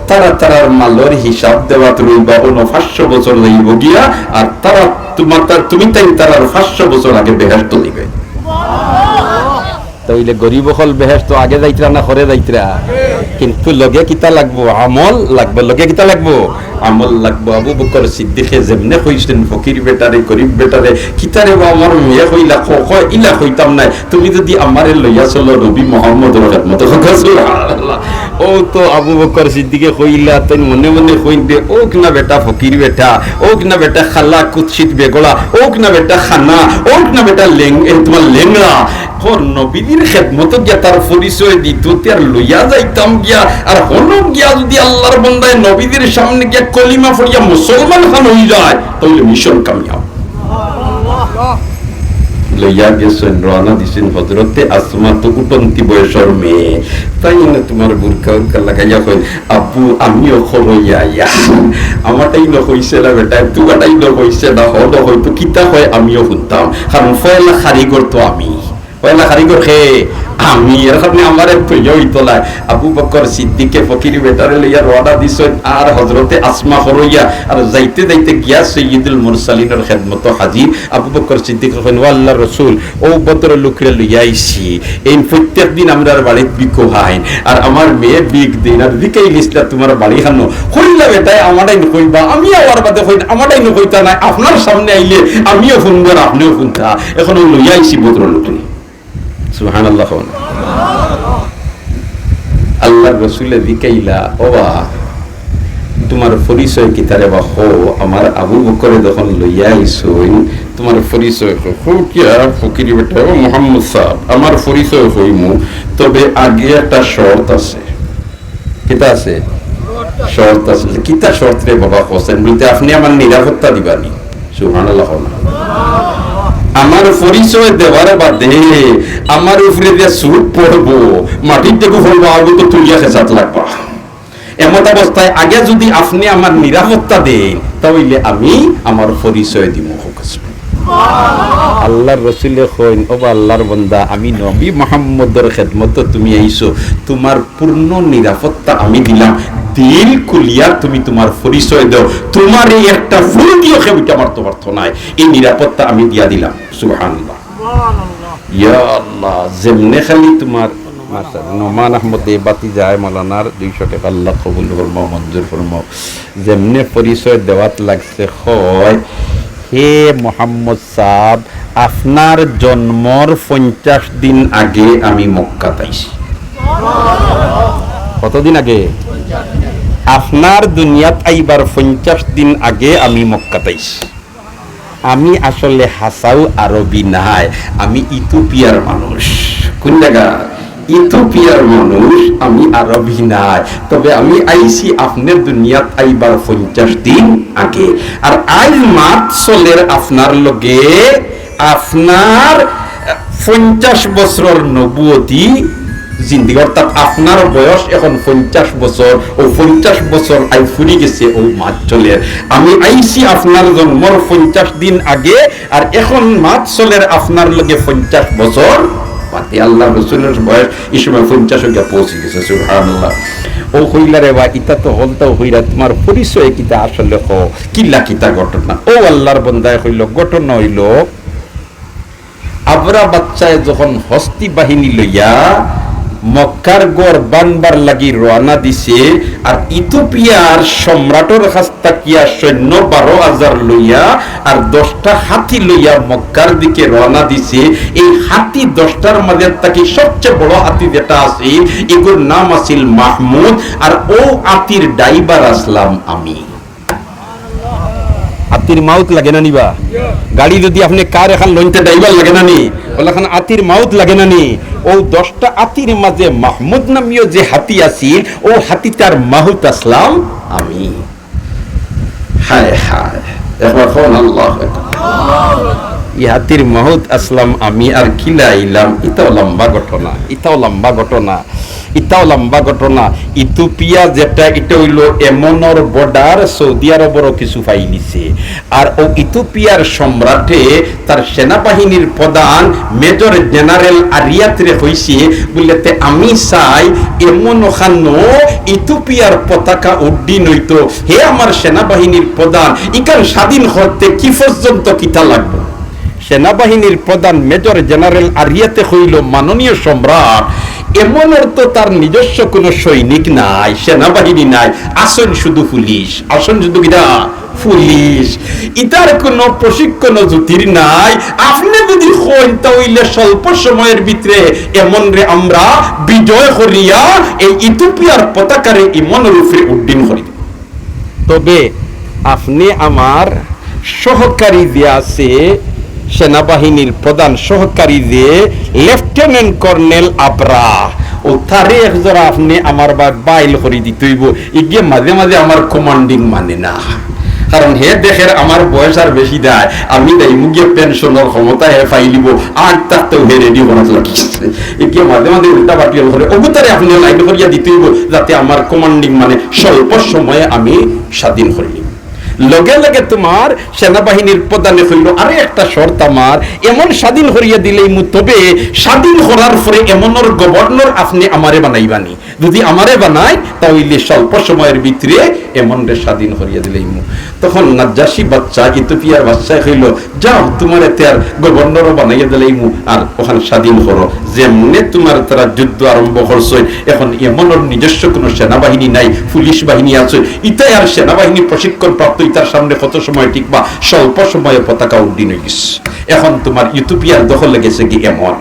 তারা তারার মালর হিসাব দেওয়াত রইবা, অনো পাঁচশো বছর যাইবো গিয়া, আর তারা তুমার তা-, তুমি তাইন তারার পাঁচশো বছর আগে বেহেশতো যাইবায়। তাইলে গরিব অকল বেহেশতো আগে যাইতরা না পরে যাইতরা? কিন্তু লগে কিতা লাগবো? আমল লাগবো। লগে কিতা লাগবো? আমল লাগবো। আবু বকর সিদ্দিকে যেমনে কইছইন, ফকির বেটারে, গরিব বেটারে, "কিতারে বা আমার মেয়ে কইলা, ক-, ক-, ইলা কইতাম নায়, তুমি যুদি আমারে লইয়া চলো নবী মোহাম্মদর খেদমতো।" সুবহানাল্লাহ। অউ তো আবু বকর সিদ্দিকে কইলা, তাইন মনে মনে কইন দে, "অউক না বেটা ফকির বেটা, অউক না বেটা কালা কুৎসিত বেগড়া, অউক না বেটা কানা, অউক না বেটা লেং-, এ, তুমার লেংড়া।" কর নবীজির খেদমতো গিয়া তার পরিচয় দিতো, তে আর লইয়া যাইতাম গিয়া, আর হনো গিয়া যুদি আল্লার বন্দায় নবীজির সামনে গিয়া কলিমা পড়িয়া মুসলমান খান অই যায়, তাইলে মিশন কামিয়াব। লইয়া গেছইন, রওয়ানা দিছইন হজরতে আসমা, তো উঠন্তি বয়সর মেয়ে, তাইন তুমার বুরকা উরকা লাগাইয়া কইন, "আব্বু, আমিও খবইয়া আইয়া, আমারটাই ন কইছে না বেটা, তুমারটাই ন কইছে না, হ ন কইতো কিতা কয় আমিও হুনতাম, কারণ পয়লা কারিগর তো আমি।" পয়লা কারিগর কে? আমি। এর কারণে আমারে থইয়া অইতো নায়। আবু বকর সিদ্দিকে ফকির বেটারে লইয়া রওয়ানা দিছইন, আর হজরতে আসমা খবইয়া, আর যাইতে যাইতে গিয়া সৈয়দুল মুরসালিনর খেদমতো হাজির। আবু বকর সিদ্দিকে কইন, "ও আল্লার রসুল, অউ ভদ্র লোকরে লইয়া আইছি, এইন প্রত্যেক দিন আমরার বাড়িত ভিক্ষু খাইন, আর আমার মেয়ে ভিক দেইন, আর জিকাইলিস না তুমার বাড়ি খানো, কইলা বেটায় আমারটাই ন কইবা, আমি আওয়ার বাদে কইন আমারটাই ন কইতা নায়, আপনার সামনে আইলে আমিও হুনমু আর আপনেও হুনতা, অখন অউ লইয়া আইছি ভদ্র লোকরে।" সুবহানাল্লাহ কও না। আল্লার রসুলে জিকাইলা, "ও বা, তুমার পরিচয় কিতারে বা কও?" আমার আবু বকরে যখন লইয়া আইছইন, "তুমার পরিচয় কও।" "কও কিয়া ফকির বেটা?" "ও মোহাম্মদ সাব, আমার পরিচয় কইমু, তবে আগে একটা শর্ত আছে।" "কিতা আছে?" "শর্ত আছে।" "কিতা শর্ত রে বাবা?" কইছইন, "বলতে আপনে আমার নিরাপত্তা দিবানি।" সুবহানাল্লাহ কও না। আমার পরিচয় দেওয়ার বাদে আমার উপরে যে সুদ পড়বো, মাটির টেকু পড়বো, আবু তো তুলিয়া খেসাত লাগবা। এমত অবস্থায় আগে যুদি আপনে আমার নিরাপত্তা দেইন, তা অইলে আমি আমার পরিচয় দিমু। আল্লার রসুলে কইন, "ও বা আল্লার বন্দা, আমি নবী মোহাম্মদর খেদমতো তুমি আইছো, তুমার পূর্ণ নিরাপত্তা আমি দিলাম, দিল খুলিয়া তুমি তুমার পরিচয় দেও, তুমারে একটা ফুল দিও কেউ ইটা মারতো পারতো নায়, এই নিরাপত্তা আমি দিয়া দিলাম।" সুবহানাল্লাহ। ইয়া আল্লাহ, যেমনে খালি তুমার, মাশাআল্লাহ, নোমান আহমদ দে বাতিজায় মৌলানার দুইশো টেকা আল্লাহ কবুল ফরমাও, মঞ্জুর ফরমাও। যেমনে পরিচয় দেওয়াত লাগছে, কয়, "হে মোহাম্মদ সাব, আপনার জন্মর পঞ্চাশ দিন আগে আমি মক্কাত আইছি।" কতদিন আগে? আপনার দুনিয়াত আইবার পঞ্চাশ দিন আগে আমি মক্কাত আইছি। আমি আসলে হাছাউ আরবি নায়, আমি ইথিওপিয়ার মানুষ। কোন জাগা? ইথিওপিয়ার মানুষ, আমি আরবি নায়। তবে আমি আইছি আপনার দুনিয়াত আইবার পঞ্চাশ দিন আগে। আর আইজ মাত চলের আপনার লগে, আপনার, আহ, পঞ্চাশ বছরর নবুয়তি জিন্দিগি, অর্থাৎ আপনার বয়স অখন পঞ্চাশ বছর, অউ পঞ্চাশ বছর আইজ ফুরি গেছে, অউ মাত চলের। আমি আইছি আপনার জন্মর পঞ্চাশ দিন আগে, আর অখন মাত চলের আপনার লগে পঞ্চাশ বছর বাদে। আল্লার রসুলর বয়স ই সময় পঞ্চাশ গিয়া পৌঁছি গেছে, সুবহানাল্লাহ। অউ কইলা, "রে বা, ইতা তো হকলতাউ কইরা, তুমার পরিচয় কিতা আসলে কও, কিলা কিতা ঘটনা?" অউ আল্লার বন্দায় কইলো, ঘটনা অইলো, আবরা বাদশায় যখন হস্তি বাহিনী লইয়া মক্কার গড় ভাংবার লাগি রওয়ানা দিছে, আর ইথিওপিয়ার সম্রাটর কাছ থাকিয়া সৈন্য বারো হাজার লইয়া আর দশটা হাতি লইয়া মক্কার দিকে রওয়ানা দিছে, এই হাতি দশটার মাঝে থাকি সবচেয়ে বড় হাতি যেটা আছিল, এগুর নাম আছিল মাহমুদ, আর অউ হাতির ড্রাইভার আছলাম আমি। আতির মাউত লাগে না নি বা? গাড়ি যুদি আপনে কার এখান লইন তে ড্রাইভার লাগে না নি? অলাখান আতির মাউত লাগে না নি? অউ দশটা আতির মাঝে মাহমুদ নামীয় যে হাতি আছিল, অউ হাতিটার মাহুত আছলাম আমি। হায় হায়, একবার কউন আল্লাহু আকবার। ই হাতির মাহুত আছলাম আমি আর কিলা আইলাম, ইতাও লম্বা ঘটনা, ইতাও লম্বা ঘটনা। ইতাও লম্বা ঘটনা। ইথিওপিয়া যেটা, ইটা অইলো এমনর বর্ডার, সৌদি আরবরও কিছু পাইলিছে। আর অউ ইথিওপিয়ার সম্রাটে তার সেনাবাহিনীর প্রধান মেজর জেনারেল আরিয়াতরে কইছে, বুলে, "তে আমি চাই এমন অখানো ইথিওপিয়ার পতাকা উড্ডীন অইতো, হে আমার সেনাবাহিনীর প্রধান, ইখান স্বাধীন করতে কি পর্যন্ত কিতা লাগবো?" সেনাবাহিনীর প্রধান মেজর জেনারেল আরিয়াতে কইলো, "মাননীয় সম্রাট, এমনর তো তার নিজস্ব কোনো সৈনিক নাই, সেনাবাহিনী নাই, আছইন শুধু পুলিশ, আছইন শুধু কিতা? পুলিশ। ইতার কোনো প্রশিক্ষণ জুতির নাই। আপনে যদি কইন, তা অইলে স্বল্প সময়র ভিতরে এমনরে আমরা বিজয় করিয়া এই ইথিওপিয়ার পতাকারে ইমনর উপরে উড্ডীন করি। তবে আপনে আমার সহকারী যে আছে, সেনাবাহিনীর প্রধান সহকারী যে লেফটেন্যান্ট কর্নেল আবরা, ও তারে একজরা আপনে আমার বা-, বাইল করি দিতে অইবো। ইগিয়ে মাঝে মাঝে আমার কমান্ডিং মানে না, কারণ হে দেখের আমার বয়স আর বেশি দায়, আমি যাইমু গিয়া পেনশনর ক্ষমতা হে পাইলিবো, আগ থাকতেউ হে রেডি করাত লাগিছে। ইগিয়ে মাঝে মাঝে উল্টা পাল্টি করে, ওগু তারে আপনে লাইন করিয়া দিতে অইবো, যাতে আমার কমান্ডিং মানে স্বল্প সময়ে আমি স্বাধীন করিলিমু। লগে লগে তুমার সেনাবাহিনীর প্রধানে কইলো, "আরে একটা শর্ত আমার, এমন স্বাধীন করিয়া দিলেইমু, তবে স্বাধীন করার পরে এমনর গভর্নর আপনে আমারে বানাইবানি। যদি আমারে বানাইন, তা অইলে স্বল্প সময়র ভিতরে এমনরে স্বাধীন করিয়া দিলেইমু।" তখন নাজ্জাশী বাদশা, ইথিওপিয়ার বাদশায় কইলো, "যাও, তুমারে তে আর গভর্নরও বানাইয়া দিলাইমু, আর অখান স্বাধীন করো।" যেমনে তুমার তারা যুদ্ধ আরম্ভ করছইন, এখন এমনর নিজস্ব কোনো সেনাবাহিনী নাই, পুলিশ বাহিনী আছে, ইতায় আর সেনাবাহিনী প্রশিক্ষণ প্রাপ্ত, ইতার সামনে কত সময় টিকবা? স্বল্প সময়ে পতাকা উড্ডীন অইগেছে। এখন তুমার ইথিওপিয়ার দখলে গেছে গি এমন।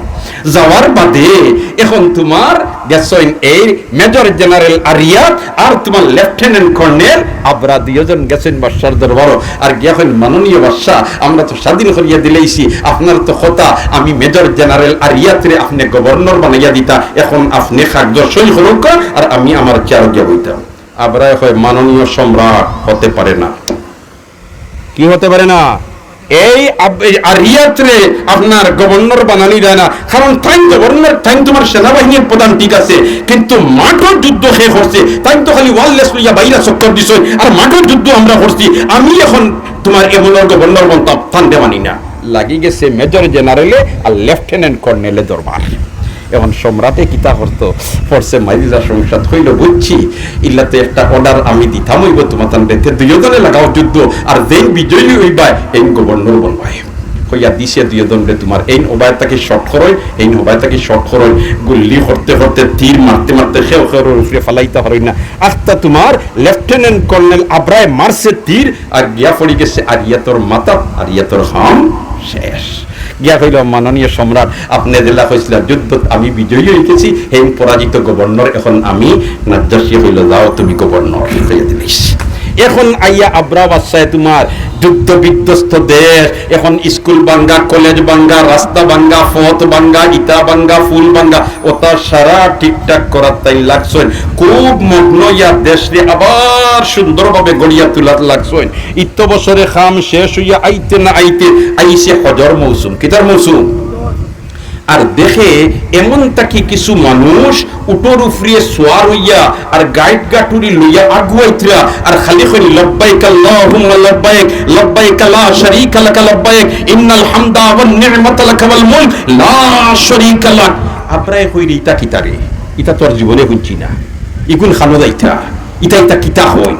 যাওয়ার বাদে এখন তুমার গেছইন এই মেজর জেনারেল আরিয়াত আর তুমার লেফটেন্যান্ট কর্নেল আবরা, দুইজন গেছইন বাদশার দরবারো। আর গিয়া কইন, "মাননীয় বাদশা, আমরা তো স্বাধীন করিয়া দিলাইছি, আপনার তো কথা আমি মেজর জেনারেল আরিয়াতরে আপনে গভর্নর বানাইয়া দিতা, এখন আপনে কাগজো সই করউক্কা আর আমি আমার চেয়ারো গিয়া বইতাম।" আবরায় কয়, "মাননীয় সম্রাট, হতে পারে না।" কি হতে পারে না? এই আব-, এই আরিয়াতরে আপনার গভর্নর বানানি যায় না, কারণ তাইন গভর্নর, তাইন তুমার সেনাবাহিনীর প্রধান, ঠিক আছে, কিন্তু মাঠর যুদ্ধ কে করছে? তাইন তো খালি ওয়ারলেস লইয়া বাইরা চক্কর দিছইন, আর মাঠর যুদ্ধ আমরা করছি। আমি এখন তুমার এমনর গভর্নর বনতাম, তানরে মানি না। লাগি গেছে মেজর জেনারেলে আর লেফটেন্যান্ট কর্নেলে দরবার। এখন সম্রাটে কিতা করতো? পড়ছে মাইজা সংসদ, কইলো, "বুঝছি, ইলাতে একটা অর্ডার আমি দিতাম অইবো তুমাতানরে, তে দুইওজনে লাগাও যুদ্ধ, আর যেইন বিজয়ী অইবায়, এইন গভর্নর বনবায়।" কইয়া দিছে দুইওজনরে, "তুমার এইন ওবায় থাকি শট করইন, এইন ওবায় থাকি শট করইন।" গুল্লি করতে করতে, তীর মারতে মারতে কেউ কেউর উপরে ফালাইতা পারইন না। আস্তা তুমার লেফটেন্যান্ট কর্নেল আবরায় মারছে তীর, আর গিয়া পড়ি গেছে আরিয়াতর মাথাত, আরিয়াতর কাম শেষ। গিয়া কইলো, "মাননীয় সম্রাট, আপনে যেলা কইছিলা যুদ্ধত আমি বিজয়ী অইগেছি, হেইন পরাজিত গভর্নর, এখন আমি।" নাজ্জাশিয়ে কইলো, "যাও তুমি গভর্নর," কইয়া দিলাইছে। এখন আইয়া আবরা বাদশায় তুমার যুদ্ধ বিধ্বস্ত দেশ, এখন স্কুল ভাঙ্গা, কলেজ ভাঙ্গা, রাস্তা ভাঙ্গা, পথ ভাঙ্গা, ইটা ভাঙ্গা, পুল ভাঙ্গা, অতা সারা ঠিকঠাক করাত তাইন লাগছইন। খুব মগ্ন অইয়া দেশরে আবার সুন্দরভাবে গড়িয়া তুলাত লাগছইন। ইত্ত বছরে কাম শেষ অইয়া আইতে না আইতে আইছে হজর মৌসুম। কিতার মৌসুম? আর দেখে এমন থাকি কিছু মানুষ উটর উপরে সোয়ার অইয়া আর গাইট গাটুরি লইয়া আগুয়াইতরা, আর খালি কইন, "লব্বাইক আল্লাহুম্মা লব্বাইক, লব্বাইক লা শারীকা লাকা লব্বাইক, ইন্নাল হামদা ওয়ান নি'মাতা লাকা ওয়াল মুলক, লা শারীকা লাক।" আবরায় কইরে, "ইতা কিতা রে? ইতা তো আর জীবনে হুনছি না। ইগুন কানো যাইতা? ইতা, ইতা কিতা কইন?"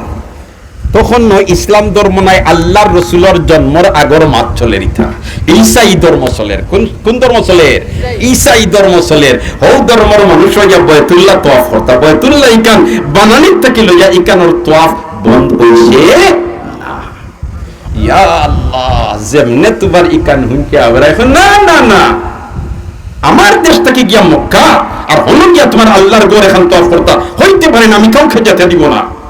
তখন নয় ইসলাম ধর্ম নাই, আল্লার রসুলর জন্মর আগর মাত চলের ইতা। ঈসাই ধর্ম চলের। কুন, কুন ধর্ম চলের? ঈসাই ধর্ম চলের। হউ ধর্মর মানুষ অইয়া বয়তুল্লাহ তওয়াফ করতা। বয়তুল্লাহ ইখান বানানির থাকি লইয়া ইখানর তওয়াফ বন্ধ অইছে না। ইয়া আল্লাহ, যেমনে তুমার ইখান হুনকে আবার এখন, "না, না, না, আমার দেশ থাকি গিয়া মক্কা, আর হনো গিয়া তুমার আল্লার ঘর এখান তওয়াফ করতা, হইতে পারে না, আমি কাউকে যেতে দিব না।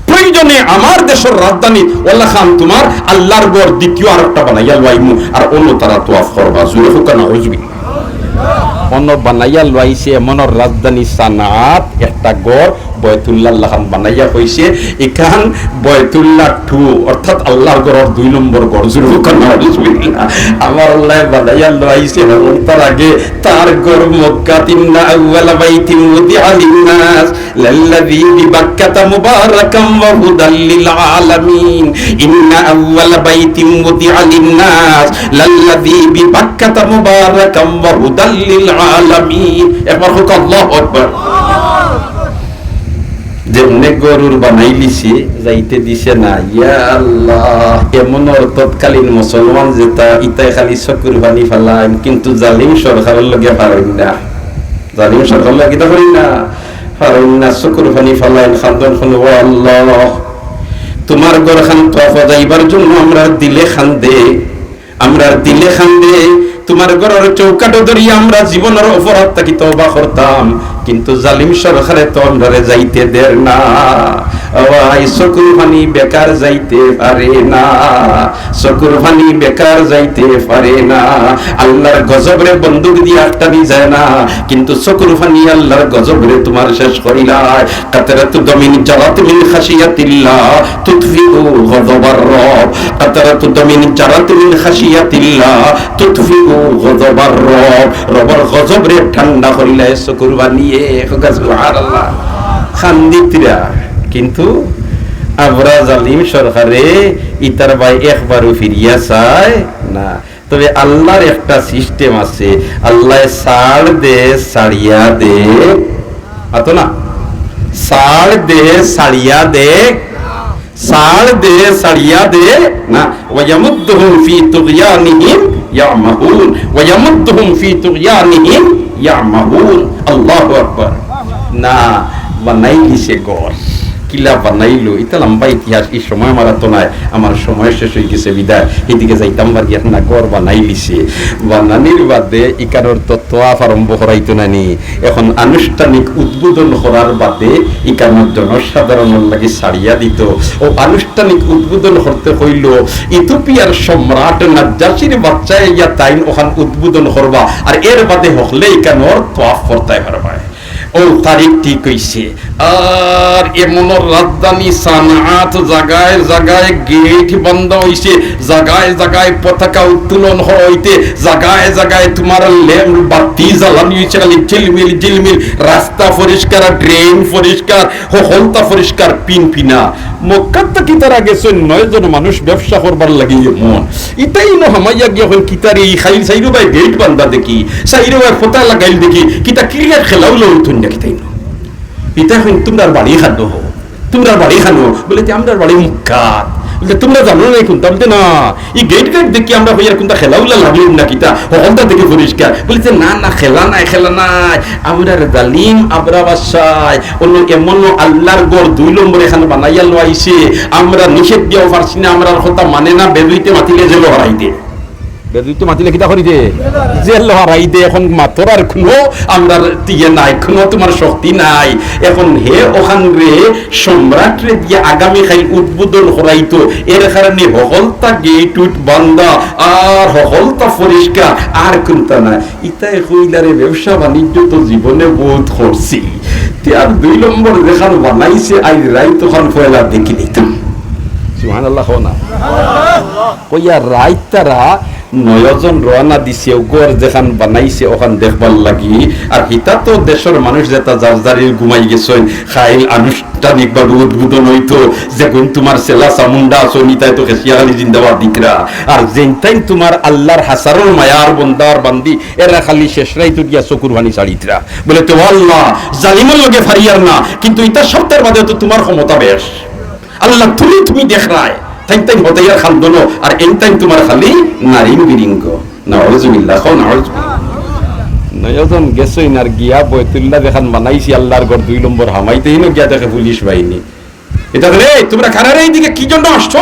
প্রয়োজনে আমার দেশর রাজধানী অলাখান তুমার আল্লার ঘর দ্বিতীয় আর একটা বানাইয়া লইমু, আর অনো তারা তওয়াফ করবা।" জোরে কউক্কা নাউজুবিল্লাহ। অনো বানাইয়া লইছে এমনর রাজধানী সানাত একটা ঘর, বয়তুল্লাহ লাখান বানাইয়া কইছে, "ইখান বয়তুল্লাহ টু, অর্থাৎ আল্লার ঘরর দুই নম্বর ঘর।" জোরে কউক্কা নাউজুবিল্লাহ। আমার আল্লায় বানাইয়া লইছে, হরতার আগে তার ঘর মক্কাত, "ইন্না আউওয়ালা বাইতিন উদিআ লিন-নাস লাল্লাযী বিবাক্কাতা মুবারাকাম ওয়া হুদাল লিল আলামিন। ইন্না আউওয়ালা বাইতিন উদিআ লিন-নাস লাল্লাযী বিবাক্কাতা মুবারাকাম ওয়া হুদাল লিল আলামিন।" একবার কউক্কা আল্লাহু আকবার। যেমনে ঘরর বানাইলিছে, যাইতে দিছে না। ইয়া আল্লাহ, এমনর তৎকালীন মুসলমান যেতা, ইতায় খালি চকুর পানি ফালাইন, কিন্তু জালিম সরকারর লগে পারইন না। জালিম সরকার লগে কিতা করি না, পারইন না, চকুর পানি ফালাইন, কান্দইন, কইন, "ও আল্লাহ, তুমার ঘরখান তওয়াফো যাইবার জন্য আমরার দিলে কান্দে, আমরার দিলে কান্দে, তুমার ঘরর চৌকাঠো ধরিয়া আমরা জীবনর অপরাধ থাকি তওবা করতাম, কিন্তু জালিম সরকারে তো আমরারে যাইতে দের না।" ও ভাই, চকুর পানি বেকার যাইতে পারে না, চকুর পানি বেকার যাইতে পারে না। আল্লাহর গজবরে বন্দুক দিয়া আটকানি যায় না, কিন্তু চকুর পানি আল্লাহর গজবরে তুমার শেষ করিলায়। কাতরাতু দামিন জারাত মিন খাশিয়াতিল্লাহ তুতফিউ গজবার রব। কাতরাতু দামিন জারাত মিন খাশিয়াতিল্লাহ তুতফিউ গজবার রব। রবর গজবরে ঠান্ডা করিলায় চকুর পানিয়ে। কউক্কা সুবহানাল্লাহ। কান্দিত্রা, কিন্তু আবরা জালিম সরকারে ইতার বায় একবারও ফিরিয়া চায় না। তবে আল্লাহর একটা system আছে, আল্লায় ছাড় দে, ছাড়িয়া দে, আতো না, ছাড় দে, ছাড়িয়া দে, ছাড় দে, ছাড়িয়া দে না। ওয়ায়ামুদ্দুহুম ফি তুগয়ানিহিম ইয়ামাহুন, ওয়ায়ামুদ্দুহুম ফি তুগয়ানিহিম ইয়ামাহুন। আল্লাহু আকবার। না, বানাইলিছে ঘর। কিলা বানাইলো, ইতা লম্বা ইতিহাস, ই সময় আমার আতো নাই, আমার সময় শেষ অইগেছে বিদায়, হিদিকে যাইতাম পারিয়ার না। ঘর বানাইলিছে, বানানির বাদে ইকানোর তো তওয়াফ আরম্ভ করাইতো না নি। এখন আনুষ্ঠানিক উদ্বোধন করার বাদে ইকানোর জনসাধারণর লাগি ছাড়িয়া দিতো। ও আনুষ্ঠানিক উদ্বোধন করতে কইলো, ইথিওপিয়ার সম্রাট নাজ্জাশির বাচ্চায় আইয়া তাইন অখান উদ্বোধন করবা, আর এর বাদে হকলে ইকানোর তওয়াফ করতায় পারবায়। ও তারিখ ঠিক অইছে। আর এমনও রাজধানী সানাআত জাগায় জাগায় গেইট বান্ধা অইছে, জাগায় জাগায় পতাকা উত্তোলন করা অইতে, জাগায় জাগায় তুমার ল্যাম্প বাতি জ্বালানি অইছে, খালি ঝিলমিল ঝিলমিল, রাস্তা পরিষ্কার, ড্রেন পরিষ্কার, হকলতা পরিষ্কার, পিনপিনা। মক্কাত থাকি তারা গেছইন নয়জন মানুষ ব্যবসা করবার লাগি এমন। ইতাইন হামাইয়া গিয়া কইন, "কিতারে ই খাইল চাইরোবায় গেইট বান্ধা দেখি, চাইরোবায় পতা লাগাইল দেখি, কিতা ক্রিকেট খেলাও লইতইন না কিতাইন?" ইতায় কইন, "তুমরার বাড়ি কানো? তুমরার বাড়ি কানো?" বলে, "তে আমরার বাড়ি মক্কাত।" বলে, "তুমরা জানো না কুনটা?" বলে, "না, ই গেইট গেইট দেখি আমরা কইয়ার কুনটা খেলাউলা লাগলো না কিতা, হকলতা দেখি পরিষ্কার।" বলে, "না, না, খেলা নাই, খেলা নাই। আমরার জালিম আবরা বাদশায় অনো এমনও আল্লাহর ঘর দুই নম্বর এখান বানাইয়া লইছে, আমরা নিষেধ দিয়াও পারছি না, আমরার কথা মানে না, বেদুইতে মাতিলে জেলো হারাই দে।" বেদুইতে মাতিলে কিতা করি দে? জেলো হারাই দে। এখন মাতর আর কুনু আমরার ইয়ে নাই, কুনু তুমার শক্তি নাই। এখন হে অখানরে সম্রাটরে দিয়া আগামী কাইল উদ্বোধন করাইতো, এর কারণে হকলতা গেইট উট বান্ধা, আর হকলতা পরিষ্কার, আর কুনতা নাই। ইতায় কইলা, "রে, ব্যবসা বাণিজ্য তো জীবনে বউত করছি, তে আর দুই নম্বর যেখান বানাইছে, আইজ রাইত অখান পয়লা দেখি নিতাম।" সুবহানাল্লাহ কও না। কইয়া রাইত তারা নয়জন রওয়ানা দিছে, ও ঘর যেখান বানাইছে অখান দেখবার লাগি। আর হিতা তো দেশর মানুষ যেতা যার যার ঘুমাই গেছইন, কাইল আনুষ্ঠানিকভাবে উদ্বোধন অইতো, যেগুইন তুমার চেলা চামুন্ডা আছইন, ইতায় তো খেসিয়া খালি জিন্দাবাদ দিতরা। আর যেইনতাইন তুমার আল্লাহর হাজারো মায়ার বন্দার বান্দি, এরা খালি শেষ রাইত উঠিয়া চকুর পানি ছাড়িতরা। বলে, "তে ও আল্লাহ, জালিমর লগে ফারিয়ার না, কিন্তু ইতা সবতার বাদে তো তুমার ক্ষমতা বেশ।" আল্লাহ, তুমি, তুমি দেখরায়, তাইন তাইন হতাইয়ার খান্দনো, আর এন তাইন তুমার খালি নারিং বিরিঙ্গ। নাউজুবিল্লাহ, কও নাউজুবিল্লাহ। নয়জন গেছইন আর গিয়া বয়তুল্লাহ যেখান বানাইছি আল্লাহর ঘর দুই নম্বর হামাইতে, হিনো গিয়া দেখে পুলিশ বাহিনী। ইতা বলে, "এই, তুমরা কারারে এইদিকে কি জন্য আসছো?"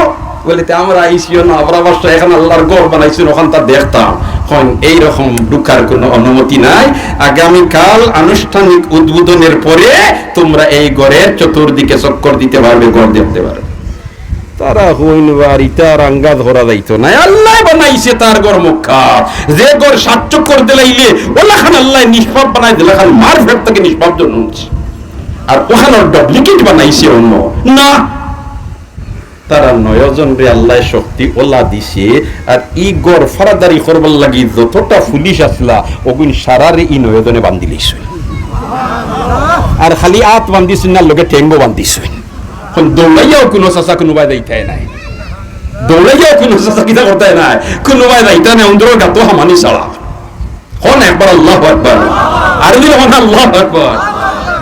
বলে, "তে আমরা আইছি অনো আবরা বাদশা এখান আল্লাহর ঘর বানাইছইন, অখানতা দেখতাম।" কইন, "এইরকম ঢুকার কুনু অনুমতি নাই। আগামীকাল আনুষ্ঠানিক উদ্বোধনের পরে তুমরা এই ঘরের চতুর্দিকে চক্কর দিতে পারবে, ঘর দেখতে পারবে।" তারা কইন, "বার ইতার আন্দাজ করা যাইতো নায়, আল্লায় বানাইছে তার ঘর মক্কা, যে ঘর সাত চক্কর দিলাইলে অলাখান আল্লায় নিষ্পাপ বানাই দিলাখান, মার পেট থাকি নিষ্পাপ জন্ম অইছে, আর অখানর ডুপ্লিকেট বানাইছে অন্য না।" তারা নয়জনরে আল্লায় শক্তি অলা দিছে, আর ই ঘর ফারাদারি করবার লাগি যতটা পুলিশ আছলা, অগুইন সারারে ই নয়জনে বান্ধি লইছইন। আর খালি আত বান্ধিছইন না, লগে ঠেংও বান্ধিছইন। অখন দৌড়াইয়াও কুনু চাচা কুনুবায় যাইতায় নায়, দৌড়াইয়াও কুনু চাচা কিতা করতায় নায়, কুনুবায় যাইতা নায়, অন্দরর গাতো হামানি ছাড়া। কও না একবার আল্লাহু আকবার। আর যদি কও না আল্লাহু আকবার।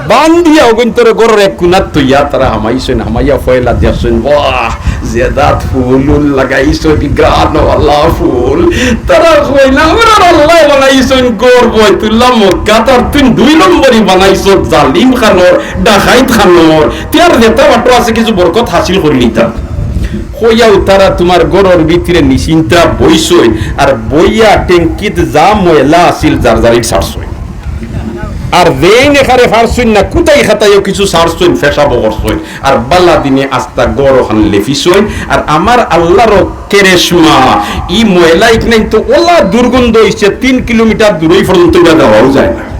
বান্ধিয়া অগুইন্তরে ঘরর এক কুনাত থইয়া তারা হামাইছইন, হামাইয়া পয়লা দেখছইন, বাহ, জেদাত ফুল উল লাগাইছইন, গ্রানওয়ালা ফুল। তারা কইলা, "আমরার আল্লায় বানাইছইন ঘর বয়তুল্লাহ মক্কাত, আর তুই দুই নম্বরি বানাইছস জালিম খানোর, ডাকাইত খানোর। তুই আর যেতা বাটো আছে কিছু বরকত হাসিল করি নিতা।" কইয়াউ তারা তুমার ঘরর ভিতরে নিশ্চিন্তা বইছইন, আর বইয়া ট্যাঙ্কিত যা ময়লা আছিল জারজারিত ছাড়ছইন। আর যেইন এখারে পারছইন না, কুদাই খাতাইও কিছু ছাড়ছইন, পেশাবও করছইন। আর বালা দিনে আস্তা ঘর অখান লেপিছইন। আর আমার আল্লার কেরেশমা, ই ময়লা ইখান তো অলা দুর্গন্ধ অইছে, তিন কিলোমিটার দূরই পর্যন্ত ইটা দেওয়াও যায় না।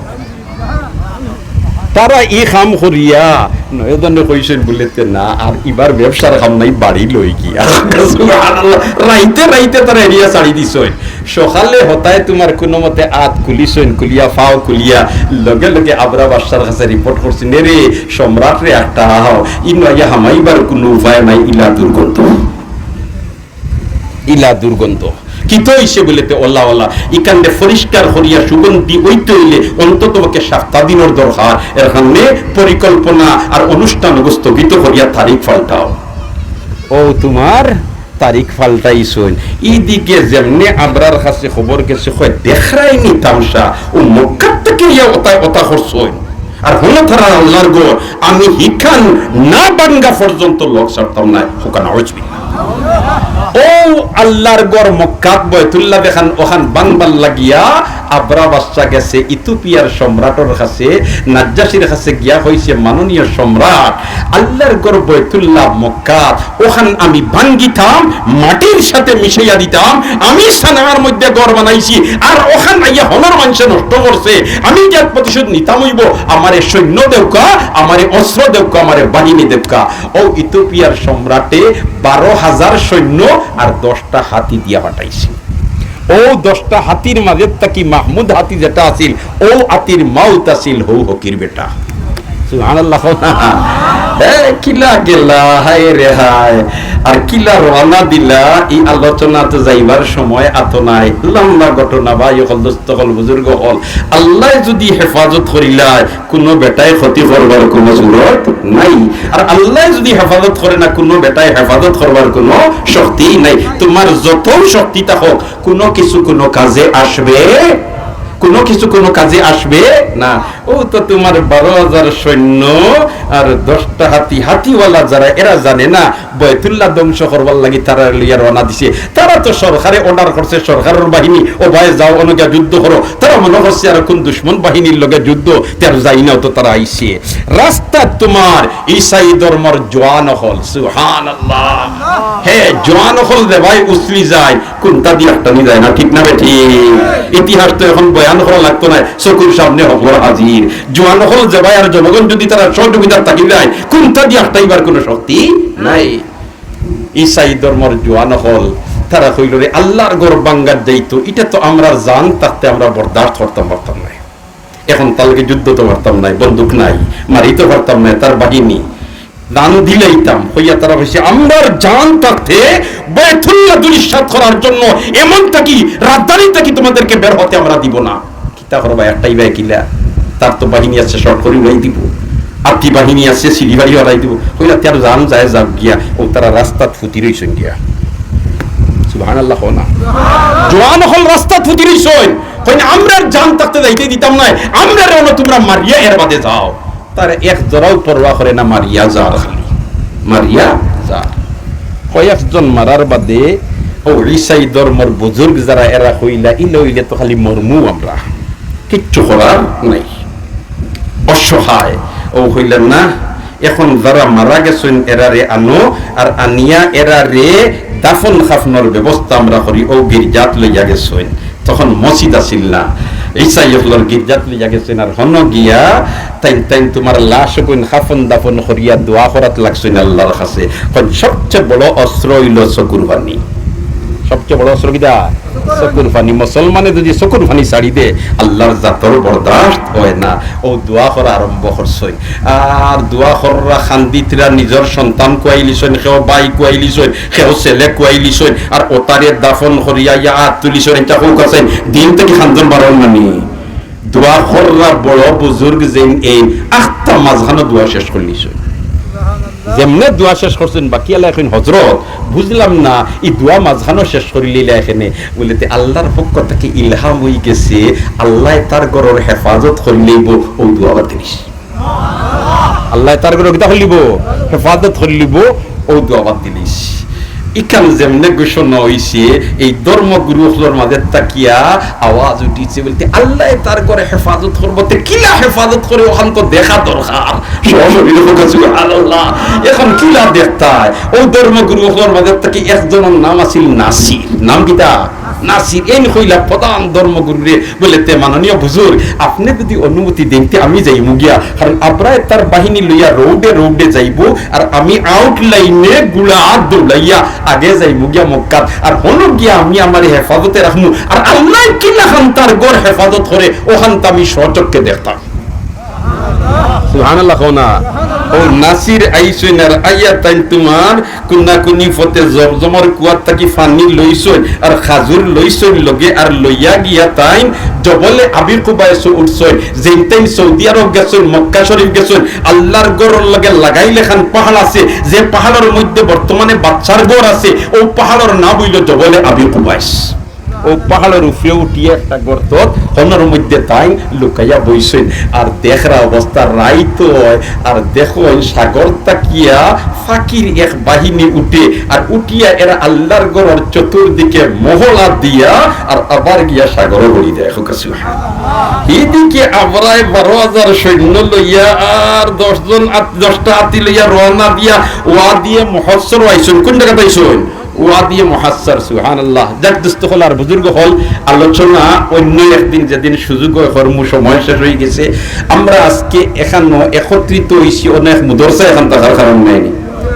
তারা ই কাম করিয়া নয়জনে কইছইন বুলে তে না, আর ইবার ব্যবসার কাম নাই, বাড়ি লই গিয়া। সুবহানাল্লাহ। রাইতে রাইতে তারা এরিয়া ছাড়ি দিছইন। সকালে হতায় তুমার কুনুমতে আত খুলিছইন, খুলিয়া ফাও খুলিয়া লগে লগে আবরা বাদশার কাছে রিপোর্ট করছইন, "এরে সম্রাট রে, একটা আও, ইনো আইয়া হামাইবার কুনু উপায় নাই, ইলা দুর্গন্ধ, ইলা দুর্গন্ধ।" কিতা অইছে বুলে তে, "অলা অলা, ইখানরে পরিষ্কার করিয়া সুগন্ধি অইতে অইলে অন্তত পক্ষে সাপ্তা দিনর দরকার, এর কারণে পরিকল্পনা আর অনুষ্ঠান স্থগিত করিয়া তারিখ পাল্টাও।" ও তুমার তারিখ পাল্টাইছইন। ইদিকে যেমনে আবরার কাছে খবর গেছে, কয়, "দেখরায়নি তামশা, অউ মক্কাত থাকি ইয়া অতা, অতা করছইন। আর হনো তারার আল্লার ঘর, আমি হিখান না ভাঙ্গা পর্যন্ত লগ ছাড়তাম নায়।" কউক্কা নাউজুবিল্লাহ। অউ আল্লার ঘর মক্কাত বয়তুল্লাহ যেখান, অখান ভাংবার লাগিয়া আবরা বাদশা গেছে ইথিওপিয়ার সম্রাটর কাছে, নাজ্জাশীর কাছে গিয়া কইছে, "মাননীয় সম্রাট, আল্লার ঘর বয়তুল্লাহ মক্কাত, অখান আমি ভাঙ্গিতাম, মাটির সাথে মিশাইয়া দিতাম। আমি সানার মধ্যে ঘর বানাইছি, আর অখান আইয়া হনর মানষে নষ্ট করছে। আমি ইটার প্রতিশোধ নিতাম অইবো। আমারে সৈন্য দেউক্কা, আমারে অস্ত্র দেউক্কা, আমারে বাহিনী দেউক্কা।" অউ ইথিওপিয়ার সম্রাটে বারো হাজার সৈন্য আর দশটা হাতি দিয়া পাঠাইছে। অউ দশটা হাতির মাঝে থাকি মাহমুদ হাতি যেটা আছিল, অউ হাতির মাউত আছিল হউ হকির বেটা। সুবহানাল্লাহ। হে, কিলা গেলা, হায় রে হায়। আর কিলা রওয়ানা দিলা, ই আলোচনাত যাইবার সময় আতো নাই। লম্বা ঘটনা, ভাই অকল, দোস্ত অকল, বুজুর্গ অকল। আল্লায় যুদি হেফাজত করিলায়, কুনু বেটায় ক্ষতি করবার কুনু জুরুত নাই। আর আল্লায় যুদি হেফাজত করে না, কুনু বেটায় হেফাজত করবার কুনু শক্তি নাই। তুমার যতউ শক্তি থাকউক, কুনু কিছু কুনু কাজে আসবে, কুনু কিছু কুনু কাজে আসবে না। অউ তো তুমার বারো হাজার সৈন্য আর দশটা হাতি, হাতিওয়ালা যারা, এরা জানে না বয়তুল্লাহ ধ্বংস করবার লাগি তারারে লইয়া রওয়ানা দিছে। তারা তো সরকারে order করছে, সরকারর বাহিনী, "ও ভাই, যাও, অনো গিয়া যুদ্ধ করো।" তারা মনো করছে আর কুন দুশমন বাহিনীর লগে যুদ্ধ, তে আর যাই না, অউ তো তারা আইছে। রাস্তাত তুমার ইসাই ধর্মর জোয়ান অকল, সুবহানাল্লাহ। হে, জোয়ান অকল যে ভাই উছলি যায়, কুনটা দি আটকানি যায় না, ঠিক না বেঠিক? ইতিহাস তো এখন বয়ান করা লাগতো নায়, চকুর সামনে হকলর হাজির। জোয়ান অকল যে ভাই আর জনগণ যুদি তারার সহযোগিতাত থাকি যায়, কুনটা দি আটকাইবার কুনু শক্তি নাই। ইসাই ধর্মর জোয়ান অকল, তারা কইলো, "রে, আল্লার ঘর ভাঙ্গাত যাইতো, ইটা তো আমরার জান থাকতে আমরা বরদাস্ত করতাম পারতাম নায়। এখন তার লগে যুদ্ধ তো পারতাম নায়, বন্দুক নাই, মারিতো পারতাম নায়, তার বাহিনী।" জান দিলাইতাম, কইয়া তারা কইছে, "আমরার জান থাকতে বায়তুল্লাহ ধুলিস্যাৎ করার জন্য এমন থাকি, রাজধানী থাকি তোমাদেরকে বের হতে আমরা দিব না।" কিতা করবা, একটাই ভাই কিলা, তার তো বাহিনী আছে, shot করি উড়াই দিব, আর কি বাহিনী আছে, সিঁড়ি বাড়ি উড়াই দিব। কইলা, "তার জান যায় যাউক গিয়া।" অউ তারা রাস্তাত ফুতি রইছইন গিয়া। সুবহানাল্লাহ কও না। জোয়ান অকল রাস্তাত ফুতি রইছইন, কইন, "আমরার জান থাকতে যাইতে দিতাম নায়, আমরারে অনো তুমরা মারিয়া এর বাদে যাও।" তারা এক জরাও পরোয়া করে না, মারিয়া যার খালি, মারিয়া যার। কয়েকজন মারার বাদে অউ ইসাই ধর্মর বুজুর্গ যারা, এরা কইলা, "ইলা অইলে তো খালি মরমু আমরা, কিচ্ছু করার নাই।" অসহায়। অউ কইলা, "না, এখন যারা মারা গেছইন এরারে আনো, আর আনিয়া এরারে দাফন কাফনর ব্যবস্থা আমরা করি।" অউ গির্জাত লইয়া গেছইন। তখন মসজিদ আছিল না, ইসাই অকলর গির্জাত লইয়া গেছইন। আর হনো গিয়া তাইন, তাইন তুমার লাশ অগুইন কাফন দাফন করিয়া দোয়া করাত লাগছইন আল্লার কাছে। কইন সবচে বড় অস্ত্র অইলো চকুর পানি। সবচে বড় অস্ত্র কিতা? চকুর পানি। মুসলমানে যুদি চকুর পানি ছাড়ি দে, আল্লার জাতর বরদাস্ত অয় না। অউ দোয়া করা আরম্ভ করছইন। আর দোয়া কররা কান্দিতরা, নিজর সন্তান কুয়াইলিছইন, কেউ ভাই কুয়াইলিছইন, কেউ ছেলে কুয়াইলিছইন, আর অতারে দাফন করিয়া ইয়া আত তুলিছইন, ইটা কউক্কা চাইন, দিল থাকি কান্দন বারর না নি। দোয়া কররা বড় বুজুর্গ যেইন, এইন আখতা মাঝখানো দোয়া শেষ করিলিছইন। যেমনে দোয়া শেষ করছইন, বাকি আল্লায় কইন, "হজরত, বুঝলাম না, ই দোয়া মাঝখানো শেষ করিলাইলা কেনে?" বলে, "তে আল্লাহর পক্ষ থাকি ইলহাম অইগেছে, আল্লায় তার ঘরর হেফাজত করিলাইবো, অউ দোয়া বাদ দিলিছ।" আল্লায় তার ঘরর কিতা করিলাইবো? হেফাজত করিলাইবো, অউ দোয়া বাদ দিলিছ। ইখান যেমনে ঘোষণা অইছে, এই ধর্মগুরু অকলর মাঝে থাকিয়া আওয়াজ উঠিছে, বলতে, "আল্লায় তার ঘরর হেফাজত করবো, তে কিলা হেফাজত করে, অখান তো দেখা দরকার।" সশরীরে কউক্কা, "সুবহানাল্লাহ।" এখন কিলা দেখতায়? অউ ধর্মগুরু অকলর মাঝে থাকি একজনর নাম আছিল নাসির। নাম কিতা? নাসির। এইন কইলা প্রধান ধর্মগুরুরে, বলে, "তে মাননীয় বুজুর্গ, আপনে যদি অনুমতি দেইন, তে আমি যাইমু গিয়া, কারণ আবরায় তার বাহিনী লইয়া রোডে রোডে যাইবো, আর আমি আউটলাইনে ঘুড়া দৌড়াইয়া আগে যাইমু গিয়া মক্কাত, আর হনো গিয়া আমি আমারে হেফাজতে রাখমু, আর আল্লায় কিলাখান তার ঘর হেফাজত করে, অখান তো আমি স্বচক্ষে দেখতাম।" সুবহানাল্লাহ কও না। অউ নাসির আইছইন আর আইয়া তাইন তুমার কুনাকুনি পথে জমজমর কুয়ার থাকি পানি লইছইন আর খাজুর লইছইন লগে, আর লইয়া গিয়া তাইন জবলে আবি কুবাইসো উঠছইন। যেইন তাইন সৌদি আরব গেছইন, মক্কা শরীফ গেছইন, আল্লাহর ঘরর লগে লাগাইল এখান পাহাড় আছে, যে পাহাড়র মধ্যে বর্তমানে বাদশার ঘর আছে, অউ পাহাড়র নাম অইলো জবলে আবি কুবাইস। অউ পাহাড়র উপরে উঠিয়া একটা গর্তত হনর মধ্যে তাইন লুকাইয়া বইছইন। আর দেখরা অবস্থা রাইত অয়, আর দেখইন সাগর থাকিয়া পাখির এক বাহিনী উঠে, আর উঠিয়া এরা আল্লাহর ঘরর চতুর্দিকে মহড়া দিয়া আর আবার গিয়া সাগরো পড়ি দেয়। কউক্কা সুবহানাল্লাহ। এদিকে আবরায় বারো হাজার সৈন্য লইয়া আর দশ জন আত-, দশটা হাতি লইয়া রওনা দিয়া ওয়াদিয়ে মুহাসসর আইছইন। কুন জাগাত আইছইন? ওয়াদিয়ে মুহাসসর, সুবহানাল্লাহ। যাক দোস্ত অকল আর বুজুর্গ অকল, আলোচনা অইন্য একদিন যেদিন সুযোগ অয় করমু, সময় শেষ অইগেছে। আমরা আজকে এখানো একত্রিত অইছি, অনেক মুদরসা এখান থাকার কারণ নায়নি।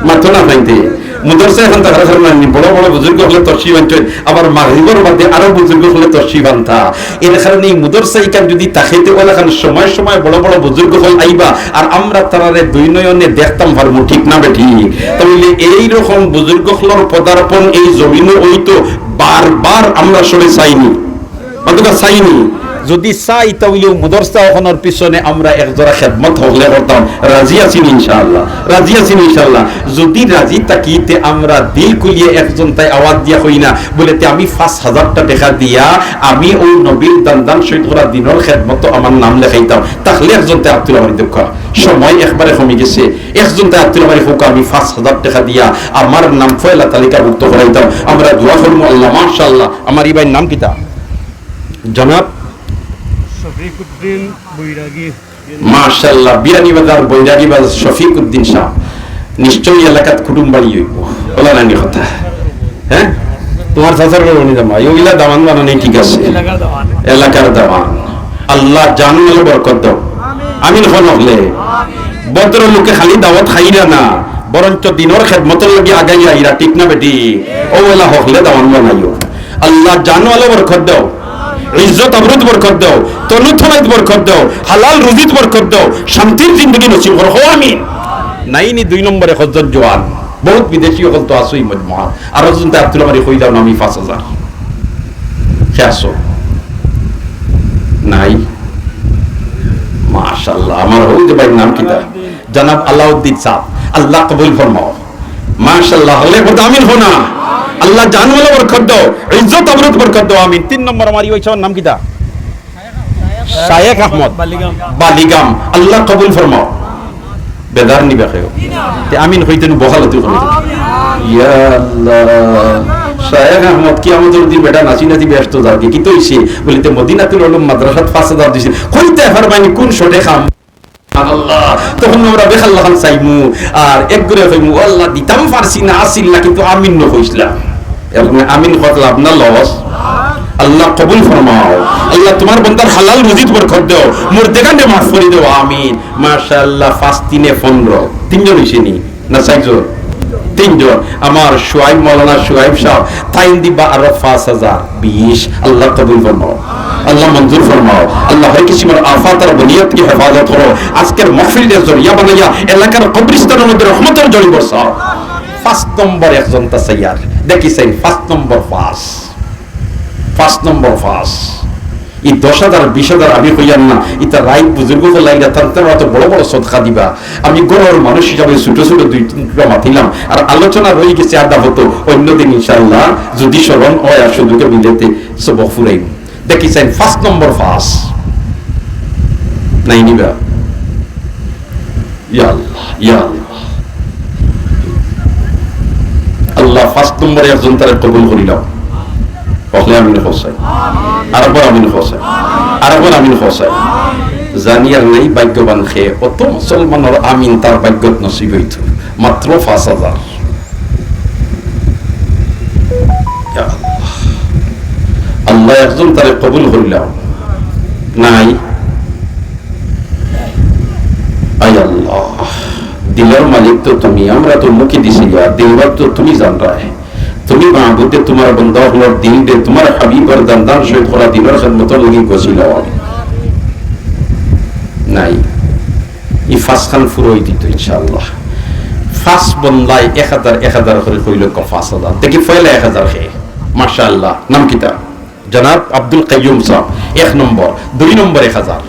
মাতো না পাইতে। মুদরসা এখান থাকার কারণ নায়নি। বড় বড় বুজুর্গ অকলে তশরিফ আনছইন, আবার মাগরিবর বাদে আরো বুজুর্গ অকলে তশরিফ আনতা। এর কারণে ই মুদরসা ইখান যদি থাকে, তে অলাখান সময় সময় বড় বড় বুজুর্গ অকল আইবা, আর আমরা তারারে দুই নয়নে দেখতাম পারমু, ঠিক না বেঠিক? তাইলে এই রকম বুজুর্গ অকলর পদার্পণ এই জমিনো অইতো বারবার আমরা সবে চাইনি, অথবা চাইনি। যদি চাই, তাইলে অউ মুদরসা অখানর পিছনে আমরা এক জোড়া খেদমত হকলে করতাম। রাজি আছি নি ইনশাআল্লাহ? রাজি আছি নি ইনশাআল্লাহ? যদি রাজি থাকি, তে আমরা দিল খুলিয়া একজন তাই আওয়াজ দিয়া কই না, বলে, "তে আমি পাঁচ হাজারটা টেকা দিয়া আমি অউ নবীর দান দান শহীদ করা দিনর খেদমতো আমার নাম লেখাইতাম।" তাইলে একজন তাই আত তুলা মারি দেউক্কা। সময় একবারে কমি গেছে। একজন তাই আত তুলা মারি কউক্কা, "আমি পাঁচ হাজার টেকা দিয়া আমার নাম পয়লা তালিকাভুক্ত করাইতাম।" আমরা দোয়া করমু, আল্লাহ, মাশাআল্লাহ। আমার ই ভাইর নাম কিতা? জনাব শফিকুদ্দিন বৈরাগী। মাশাআল্লাহ, বিয়ানীবাজার বৈরাগীবাজার শফিকুদ্দিন সাব। নিশ্চয়ই এলাকাত কুটুম বাড়ি অইবো। অলা নানি কথা? হ্যাঁ? তুমার চাচার ঘরর নি জামাই, অউ ইলা দামান বানানি ঠিক আছে। এলাকার দামান। আল্লাহ জান মালো বরকত দেও। আমিন কও হকলে। ভদ্রলোকে খালি দাওয়াত খাইরা না, বরঞ্চ দিনর খেদমতর লাগি আগাইয়া আইরা, ঠিক না বেঠিক? অউ অলা হকলে দামান বানাইও। আল্লাহ জান মালো বরকত দেও, ইজ্জত আবরুত বরকত দেও, তনু তনাইত বরকত দেও, হালাল রুজিত বরকত দেও, শান্তির জিন্দেগি নসিব করো, কও আমিন। নাইনি দুই নম্বরে কতজন জোয়ান, বউত বিদেশি অকল তো আছো ই মজমুআত। আর একজন তাই আত তুলা মারি কই দেও না, আমি পাঁচ হাজার। কে আছো? নাই। মাশাআল্লাহ, আমার অউ যে ভাইর নাম কিতা? জনাব আলাউদ্দিন সাব, আল্লাহ কবুল ফরমাও। মাশাআল্লাহ, হকলে একবার আমিন কও না। আল্লাহ জান মালো বরকত দেও, ইজ্জত আবরুত বরকত দেও, আমিন। তিন নম্বর আমার ই ভাইসাবর নাম কিতা? শায়েখ আহমদ। বালিগাম। বালিগাম, আল্লাহ কবুল ফরমাও। বেজার নি বা কেউ? তে আমিন কইতে নু বহালতি করি। ইয়া আল্লাহ, শায়েখ আহমদ কিয়ামতর দিন বেটা নাচি নাচি বেহেস্তো যারগি। কিতা অইছে? বলে, "তে মদিনাতুল উলুম মাদ্রাসাত পাঁচ হাজার দিছিল।" কইতে পারবায়নি কুন শটে খাম? আল্লাহ, তখন আমরা বেখাল্লাখান চাইমু, আর এক ঘরে কইমু, "ও আল্লাহ, দিতাম পারছি না, আছিল না, কিন্তু আমিন নু কইছলাম।" এখন আমিন কত লাভ না লস? আল্লাহ কবুল ফরমাও। আল্লাহ তুমার বন্দার হালাল রুজিত বরকত দেও, মুর্দেগানরে মাফ করি দেও, আমিন। মাশাআল্লাহ, পাঁচ তিনে পনেরো, তিনজন অইছে নি? না চাইরজন? তিনজন। আমার শুয়াইব, মাওলানা শুয়াইব সাব, তাইন দিবা আরো পাঁচ হাজার, বিশ। আল্লাহ কবুল ফরমাও, আল্লাহ মঞ্জুর ফরমাও, আল্লাহ হর কিসিমর আফাত আর বলিয়াতকে হেফাজত করো। আজকের মাহফিলরে জরিয়া বানাইয়া এলাকার কবরিস্তানর মধ্যে রহমতর ঝড়ি বরসাও। পাঁচ নম্বর একজন তা চাইয়ার, দেখি চাই, পাঁচ নম্বর পাঁচ, পাঁচ নম্বর পাঁচ। ই দশ হাজার, বিশ হাজার আমি কইয়ার না, ইতা রাইত বুজুর্গ অকল আইরা, তান তারা তো বড় বড় সদকা দিবা। আমি ঘরর মানুষ হিসাবে ছোট ছোট দুই তিন টুকরা মাতিলাম, আর আলোচনা রই গেছে আধা পথ। অন্যদিন ইনশাআল্লাহ যদি স্মরণ হয় আর সুযোগে মিলেতে সবক ফুরাইব। দেখি চাইন, পাঁচ নম্বর পাঁচ নাই নিবা। ইয়া আল্লাহ, ইয়া আল্লাহ। আল্লাহ, পাঁচ নম্বরে একজন তারে কবুল করিলাও। হকলে আমিন কওছাই। আরেকবার আমিন কওছাই। আরেকবার আমিন কওছাই। জানি আর নাই ভাগ্যবান কে, অত মুসলমানর আমিন তার ভাগ্যত নসিব অইতো। মাত্র পাঁচ হাজার। ইয়া আল্লাহ। আল্লাহ, একজন তারে কবুল করিলাও। নাই। আয় আল্লাহ, দিলর মালিক তো তুমি, আমরা তো মুখে দিছি গা, দিলর তো তুমি জানরায়। তুমি মাবুদে তুমার বন্দা অকলর দিলরে তুমার হাবিবর দান দান শহীদ করা দিলর খেদমতর লাগি গছিলাও আমি। নাই, ই পাঁচখান ফুরই দিত ইনশাআল্লাহ। পাঁচ বন্দায় এক হাজার, এক হাজার করি কইল ক পাঁচ হাজার। দেখি পয়লা এক হাজার কে। মাশাআল্লাহ। নাম কিতা? জনাব আব্দুল কাইয়ুম সাহেব। এক নম্বর, দুই নম্বর এক হাজার।